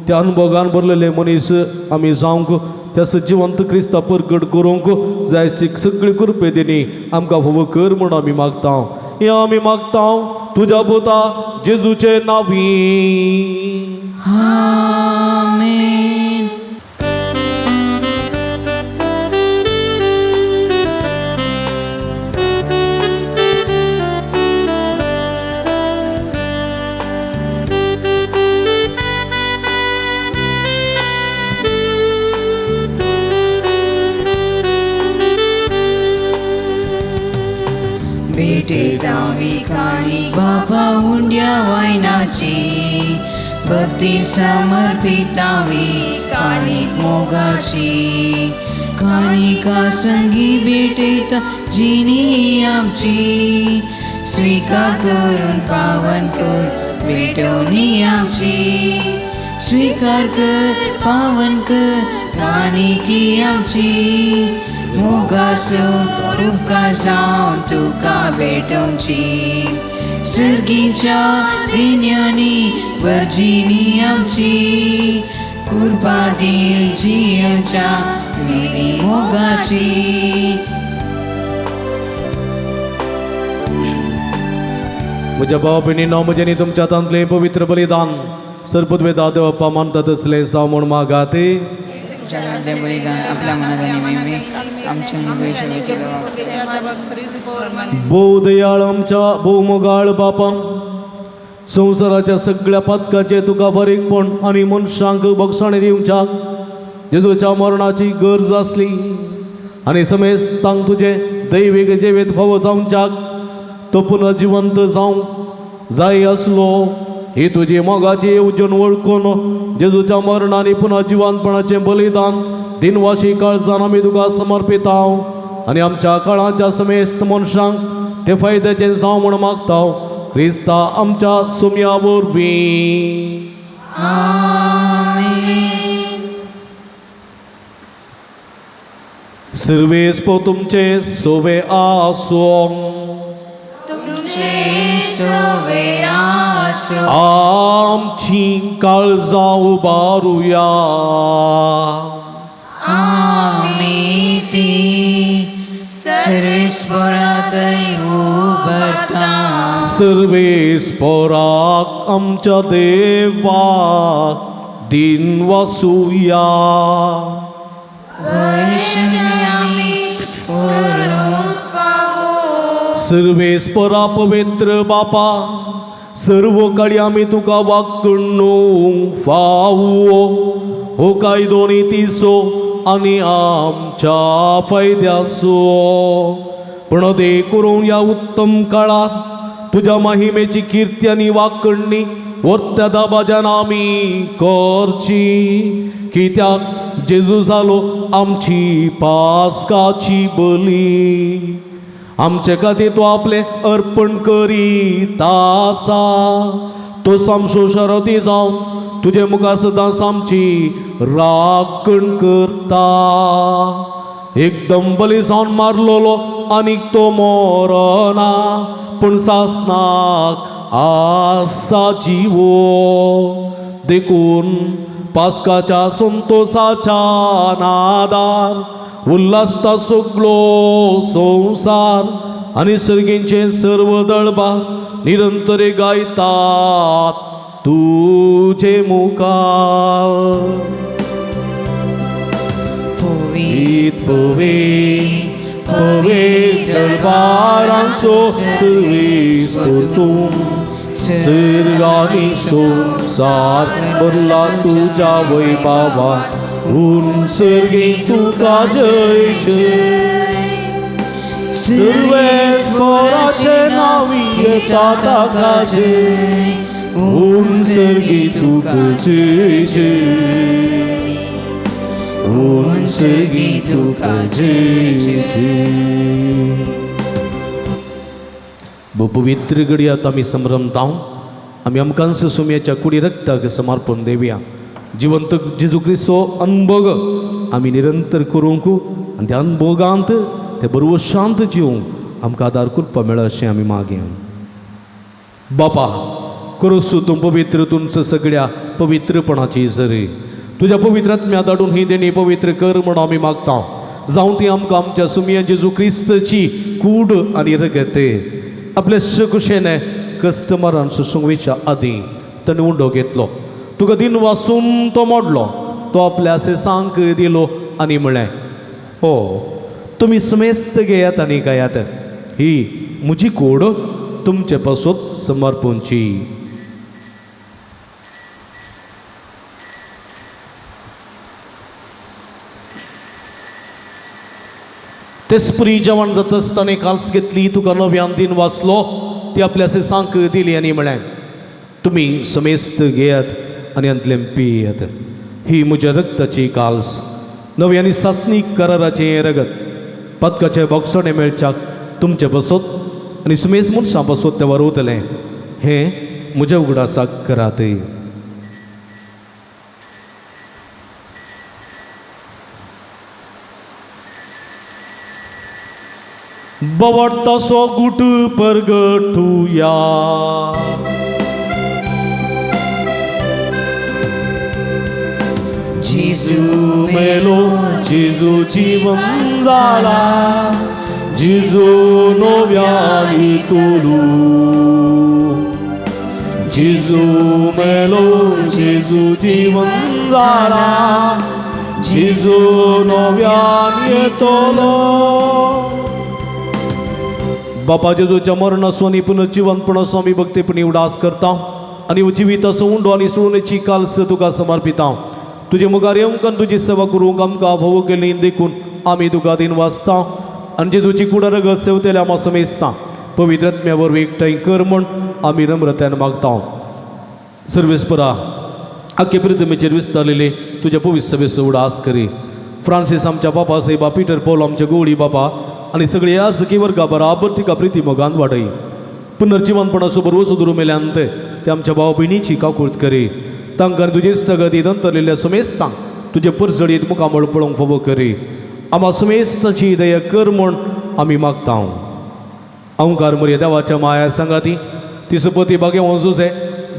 त्या अनुभवान भरलेले मनीस आमी जावंक, त्या सजिवंत क्रिस्ता परगट करूंक जायची सगळी कृपे दिनी आमकां फावो कर म्हूण आमी मागता. हें आमी मागता तुज्या पुता जेजूचे नांवी.
आमेन. भेटेतावी काणी बाबा हुंड्या वायनाची भक्ती समर्पितावी काणीक मोगाची काणिका संगी भेटयता जिणी आमची स्वीकार करून पावन कर भेटवणी आमची स्वीकार कर पावन कर काणिकी आमची मोगासो उपकार जावन तुका भेटोवची सर्गीच्या दिन्यांनी वर्जिनी आमची कृपा दी जियेवच्या जिणी मोगाची.
म्हज्या भाव भयणीनो, म्हजें तुमच्या हातांतलें पवित्र बलिदान सरपदवेदा देवप्पा मानतात असलें जावं म्हूण मागाते.
जगातलें बलिदान आपल्या मनात आनी मेमे आमच्या
भोव दयाळ आमच्या भोव मोगाळ बापा, संवसाराच्या सगळ्या पातकाचें तुका फारीकपण आनी मनशांक बक्षाणे दिवच्याक जेजूच्या मरणाची गरज आसली आनी समेस्तांक तुजें दैवीक जिवीत फावो जावच्याक तो पुनः जिवंत जावंक जाय आसलो. ही तुजी मोगाची येवजण वळखून जेजूच्या मरणान पुनः जिवंतपणाचें बलिदान दिनवाशी काळजान आमी तुका समर्पिता आनी आमच्या काळाच्या समेस्त मनशांक ते फायद्याचें जावं म्हूण मागता क्रिस्ता आमच्या सुम्या वरवीं. सर्वेस्पो तुमचे सोवे आसूं. आमची काळजां उबारुया.
आमी ती सर्वेस्परातय उबरता.
सर्वेस्पराक आमच्या देवाक दिन वासुया. सर्वेस्परा पवित्र बापा, सर्व काळी आमी तुका वागणूक फावो हो कायदो नितीचो आनी आमच्या फायद्याचो. पूण दे करून ह्या उत्तम काळार तुज्या महिमेची किर्ती आनी वाकणणी वर्त्या दाबाज्यान आमी करची, कित्याक जेजू जालो आमची पास्काची बली. आमचे खातीर तो आपलें अर्पण करीत आसा. तो सामसो शरती जावन तुजे मुखार सदांच आमची राखण करता. एकदम बली जावन मारलोलो आनीक तो मरना, पूण सासनाक आसा जिवो. देखून पास्काच्या संतोसाच्या नादार उल्हासता सगलो संवसार आनी सर्गींचे सर्व दळबा निरंतर गायतात तुजे मुखार. पवित पवित पवित दळबारांचो सर्वेस्पर तूं, सर्गानी संवसार भरला तुज्या वैभवा उन सर्गी तुका जय जय. सर्वेस्पराचे नांवी येता ताका जय, उन सर्गी तुका जय जय, उन सर्गी तुका जय जय. पवित्र घडयात आमी संभ्रमता. आमी आमकांस सुमयाच्या कुडी रक्ताक समर्पण देवया. जिवंत जेजू क्रिस्तो अनभोग आमी निरंतर करूंक आनी त्या अनभोगांत ते बरोबर शांत जिवंक आमकां आदार कृपा मेळ अशें आमी मागया. बापा करूसू तूं पवित्र तुमचं सगळ्या पवित्रपणाची जरी तुज्या पवित्र आत्म्या धाडून ही देणी पवित्र कर म्हूण आमी मागता. जावं ती आमकां आमच्या सुमया जेजू क्रिस्तची कूड आनी रगत आपल्या सकुशेने कस्टमरान सुसंगवेच्या आदीं ताणें उंडो घेतलो. तुका दिन वासून तो मोडलो, तो आपल्या सांक दिलो आनी म्हळें, हो तुमी समेस्त घेयात आनी गायात, ही म्हजी कूड तुमचे पासत समर्पणची. तेसपरी जेवण जाता आसतना काल्स घेतली, तुका नव्यान दिन वाचलो, ती आपल्या सांक दिली आनी म्हळें, तुमी समेस्त घेयात आनी अंतलें पियात, ही म्हज्या रक्ताची काल्स नवे आनी सासणीक कराराचें हें रगत पदकाचे बोगसणे मेळच्याक तुमचे बसत आनी सुमेज मनशां बसत तें वरवतलें हें म्हज्या उगडासाक करात. बवडतासो गुट परगटुया.
जेजू
मेलो जेजू जीवन जाला जेजू नव्यानी तुलू जेजू मेलो जेजू जीवन जाला जेजू नव्यान येतलो. बापा जेजूच्या मरणासो आनी पुनर्जिवनपणाचो आमी भक्तीपणी उडास करता आनी जिविताचो उंडो आनी सोडण्याची कालस तुका समर्पिता. तुजे मुखार येवंक आनी तुजी सेवा करूंक आमकां भोव केली देखून आमी तुका दिन वाचता आनी जेजूची कुडा रगत सेवतेल्या आमा समेजता पवित्र आत्म्या वरवीं एकठांय कर म्हूण आमी नम्रतायेन मागता. सर्वेस्परा आख्खे पृथ्वीचेर विस्तारलेले तुज्या पवित्र सभेचो उडास करी. फ्रांसीस आमच्या बापा साहेबा, पीटर पॉल आमच्या गवळी बापा आनी सगळे याजकी वर्गा बराबर तिका प्रिती मोगान वाडय. पुनर्जिवनपणाचो बरोवचो दुरू मेल्यांत ते आमच्या भाव भयणीची काकूळत करी. तांकां तुजे इश्टागती दंतरलेल्या समेस्तांक तुजे परजळीत मुखामळ पळोवंक फावो करी. आमा समेस्ताची दया कर म्हूण आमी मागता. अंकार मरे देवाच्या माया सांगाती ती सुपती बागेवं जुजे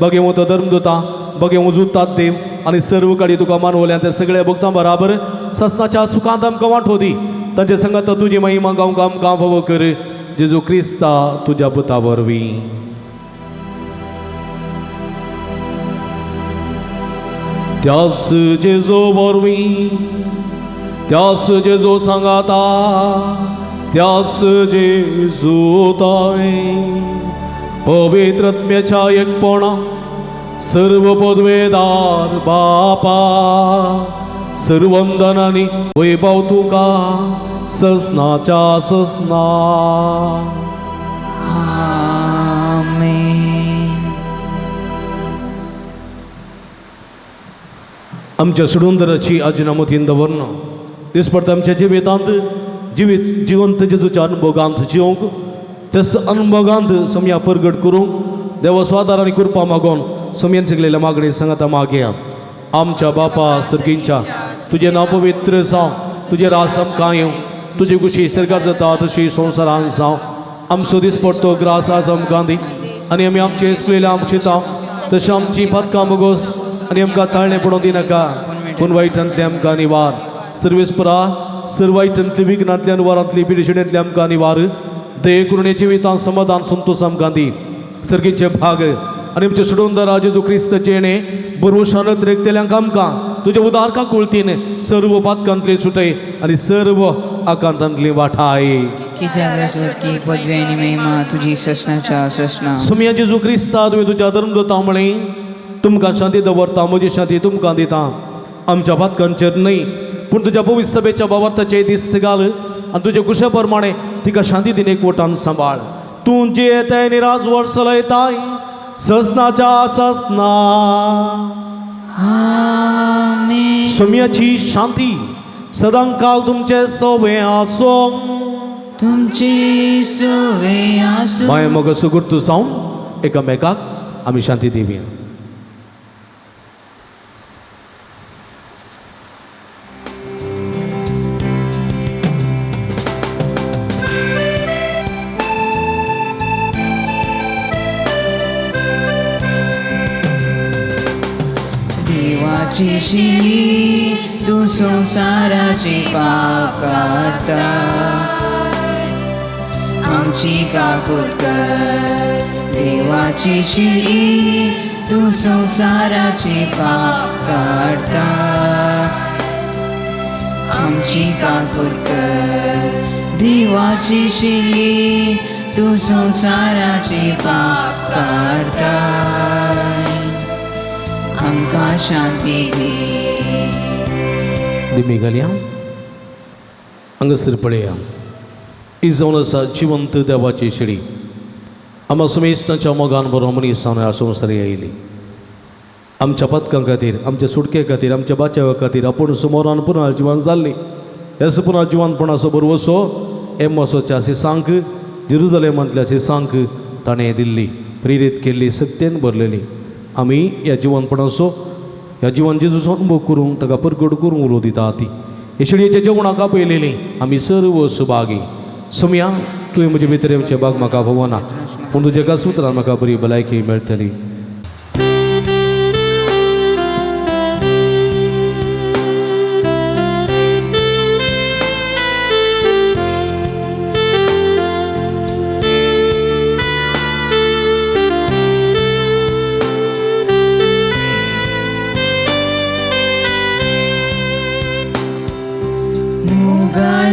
बागेवं तो धर्मदुता बागेवं जुतात देव आनी सर्व काडी तुका मानवल्या त्या सगळ्या भक्तां बराबर ससनाच्या सुखांत आमकां वांटो दी. तांचे संगात तुजी महिमा गावंक आमकां फावो कर जेजू क्रिस्ता तुज्या पुता वरवीं. त्यास जेजू वरवीं त्यास जेजू सांगाता त्यास जेजू ताय पवित्र आत्म्याच्या एकपणा सर्व पदवेदार बापा सर्वंदनानी वैभव तुका ससनाच्या ससना.
आमेन.
आमच्या सुडुंदराची आजिनामतीन दवरन दिसपडत आमच्या जिवितांत जिवीत जिवंत जेजूच्या अनुभोगांत जिवंक तेच अनुभोगांत सोमया परगट करूंक देवा स्वादार आनी कृपा मागोन सोमयेन सगलेल्या मागणी सांगाता मागया. आमच्या बापा सर्गींच्या तुजें नांव पवित्र जावं, तुजें रास आमकां येवं, तुजी खुशी सरकार जाता तशी संवसारान जावं. आमचो दिसपडतो ग्रास आज आमकां दी आनी आमी आमचे चुकलेले आमचे ताव तशें आमची पातकां मुगोस आनी आमकां ताळणें पडोवं दिनाका पूण वायटांतलें आमकां निवार. सर्वेस्परा सर्व वायटांतली विघ्नांतल्यान वारांतली पिडेशिणेंतली आमकां निवार. दये करुणे जिवितांत समाधान संतोष आमकां दी. सर्गीचे भाग आनी आमचे सोडूनदारा जेजू क्रिस्ताचें येणें बरोशान रेखतेल्यांक आमकां तुज्या उदार काकुळतीन सर्व पातकांतली सुटय आनी सर्व आकांतांतली वाठाय.
कित्याक सुटकी पदवी आनी महिमा तुजी ससनाच्या ससना.
सुमया जेजू क्रिस्ता तुवें तुज्या धर्मदूता म्हळें तुमकां शांती दवरता म्हजी शांती तुमकां दिता. आमच्या पातकांचेर न्हय पूण तुज्या पवित्र सभेच्या बाबार्थाचेर दिश्ट घाल आनी तुज्या कुशा प्रमाणे तिका शांती दिन एकवटान सांबाळ. तूं जियेताय आनी राजवट चलयताय ससनाच्या ससना.
आमेन.
सोम्याची शांती सदांकाल तुमचे सवे आसो.
तुमचे सवे आसूं.
माय मग सुगुर्तू जावन एकामेकाक आमी शांती दिवया.
देवाची शिडी तूं संवसाराची पाप काडटा आमची काकूत कर. देवाची शिडी तूं संवसाराची पाप काडटा आमची काकूत कर. देवाची शिडी तूं संवसाराची पाप काडटा आमकां शांती दी.
दिमी घालया हांगासर पळया ही जावन आसा जिवंत देवाची शिडी. आमा समेस्तांच्या मोगान बरो मनीस जावन ह्या संवसारी आयली आमच्या पदकां खातीर, आमच्या सुटके खातीर, आमच्या बाचावा खातीर आपूण सुमोरान पुनर्जिवन जाल्ली. ह्याच पुनर्जिवनपणाचो बरवसो एमोसोच्या सिसांक, जेरुजलेमांतल्या सिसांक ताणें दिल्ली, प्रेरीत केल्ली, सत्तेन भरलेली. आमी ह्या जिवनपणाचो, ह्या जिवन जेजूचो अनुभव करूंक, ताका परगट करूंक उलो दिता. ती हे शिडयेच्या जेवणाक आपयलेली आमी सर्व सुभागी. सोमया, तुवें म्हजे भितर येवचें भाग म्हाका फावना, पूण तुज्या एका सुत्रान म्हाका बरी भलायकी मेळटली.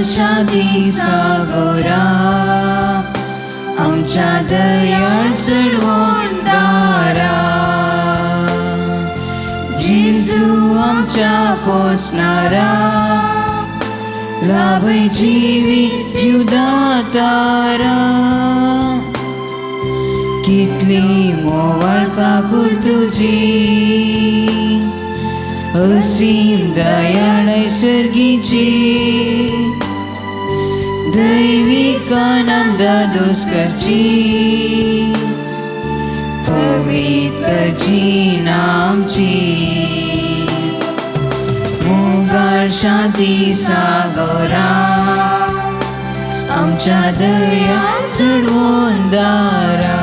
शांती सागोरा आमच्या दयाळ चडवून दारा, जेजू आमच्या पोसणारा, लाभय जिवी जिवदातारा. कितली मोवाळ काकूर तुजी, असीम दयाळ नैसर्गीची, दैवीक आनंद दोस करची, पवित्र जीण आमची. मुगाळ शांती सागोरा आमच्या दया चडवून दारा,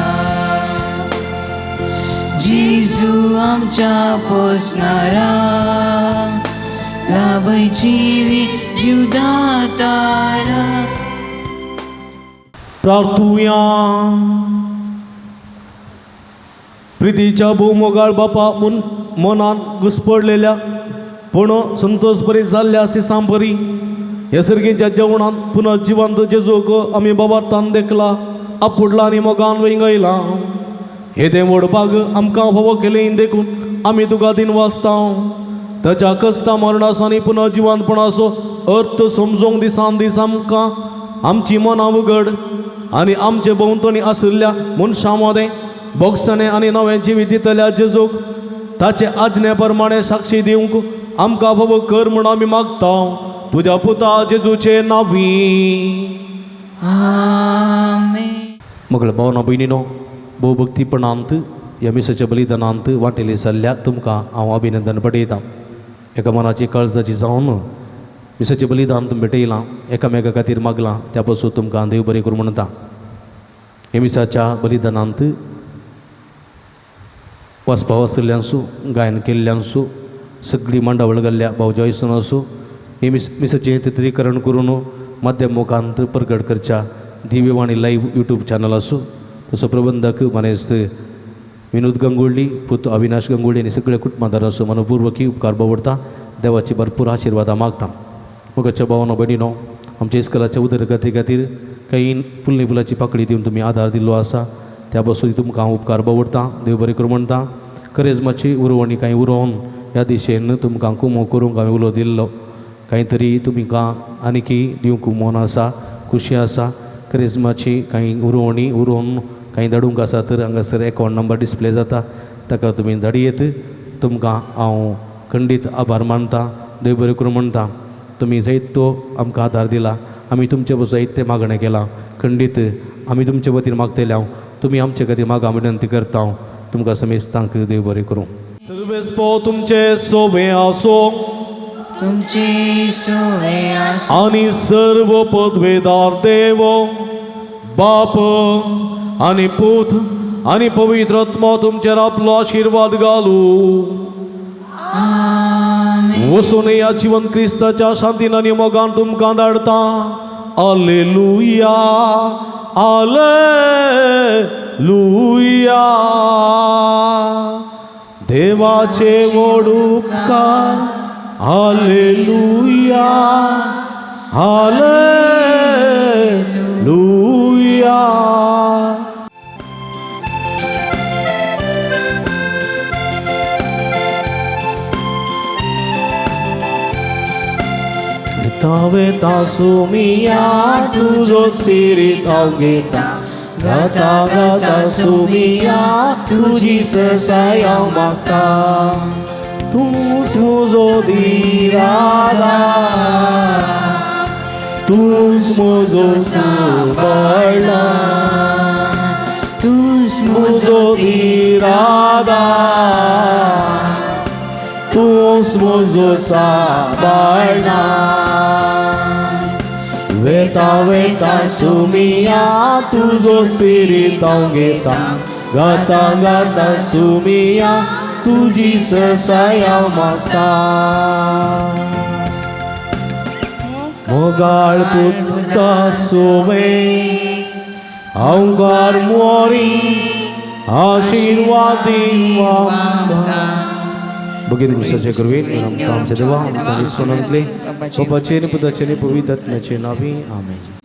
जेजू आमच्या पोसणारा, लाभय जिवी जिवदातारा.
प्रार्थुया. प्रितीच्या भोवमोगाळ बापा, मन मनान घुसपडलेल्या पूण संतोष बरी जाल्ल्या सिसांबरी ह्या सर्गीच्या जेवणान पुनर्जिवंत जेजूक आमी बाबार्थान देखला, आपुडला आनी मोगान वेंगयला. हे तें व्हड भाग आमकां फावो केलें देखून आमी तुका दिन वाचता. ताच्या कश्टा मरणाचो आनी पुनर्जिवंतपणाचो अर्थ समजूंक दिसान दीस आमकां आमची मनां उगड आनी आमचे भोंवतणी आशिल्ल्या मनशां मदें भोगसणें आनी नवें जिवीत दितल्या जेजूक ताचे आज्ञे प्रमाणे साक्षी दिवंक आमकां फावो कर म्हूण आमी मागता, तुज्या पुता जेजूचे नांवी.
आमेन.
मगळ भावना भयणीनो, भोवभक्तीपणांत ह्या मिसाच्या बलिदानांत वांटेली जाल्ल्या तुमकां हांव अभिनंदन पडयतां. एका मनाची काळजाची जावन मिसाचें बलिदान तुमी भेटयलां, एकामेका खातीर मागलां, त्या पासून तुमकां देव बरें करूं म्हणटा. हे मिसाच्या बलिदानांत वाचपा आशिल्ल्यांसू, गायन केल्ल्यांसू, सगळी मांडावळ घाल्ल्या भाव जॉयसन आसूं, हे मिसाचें चित्रीकरण करून माध्यम मुखांत परगट करच्या दिव्यवाणी लायव्ह यूट्यूब चॅनल आसूं, तसो प्रबंधक मानेस्त विनोद गंगोळ्ळी, पूत अविनाश गंगोळ्ळी आनी सगळे कुटुंबादार आसूं, मनपूर्वकी उपकार बावडटा. देवाची भरपूर आशिर्वादां मागता. मोगाच्या भावानो भयणीनो, आमच्या इस्कलाच्या उदरगती खातीर काही फुलनी फुलाची पाकळी दिवन तुमी आदार दिल्लो आसा, त्या पासून तुमकां हांव उपकार बावडटा. देव बरें करूं म्हणटा. करेजमाची उरोवणी कांय उरोवन ह्या दिशेन तुमकां कुमो करूंक हांवें उलो दिल्लो, कांय तरी तुमकां आनीकी दिवंक मन आसा, खुशी आसा. करेजमाची कांय उरोवणी उरोवन कांय धाडूंक आसा तर हांगासर एकावंट नंबर डिस्प्ले जाता, ताका तुमी धाडयेत. तुमकां हांव खंडीत आभार मानता. देव बरें करूं म्हणटा. तुमी जायतो आमकां आदार दिला, आमी तुमचे पासून जायतें मागणें केलां, खंडीत आमी तुमचे वतीन मागतले हांव, तुमी आमचे खातीर मागा विनंती करता हांव. तुमकां समेस्तांक देव बरें करूं.
सर्वेस्पो तुमचे सोबे आसो,
तुमचे सोवे आसो,
आनी सर्व पदवेदार देव बाप आनी पूत आनी पवित्र आत्मो तुमचेर आपलो आशिर्वाद घालू. वसून ह्या जिवन क्रिस्ताच्या शांतीन आनी मोगान तुमकां धाडता. आलेलुया, आलेलुया. देवाचे व्हड उपकार. आलेलुया, आलेलुया. वेता सुमिया तुजो स्पिरीत हांव घेता, गाता गाता सुमिया तुजी ससाय हांव मागता तूंच म्हजो दिरादा तूंच म्हजो सांबाळना
तूंच
म्हजो दिरादा तूंच म्हजो सांबाळना वेता वेता सुमिया तुजो स्पिरीत हांव घेता गाता गाता सुमिया तुजी ससाय हांव मागता मोगाळ पुता सुवे हांवकार मोरी आशिर्वादी भगिनी क्रिस्ताचे कृपेन आमकां आमच्या देवा आमच्या विस्वासांतले बापाचे आनी पुताचे आनी पवित्र आत्म्याचे नांवी आमेन.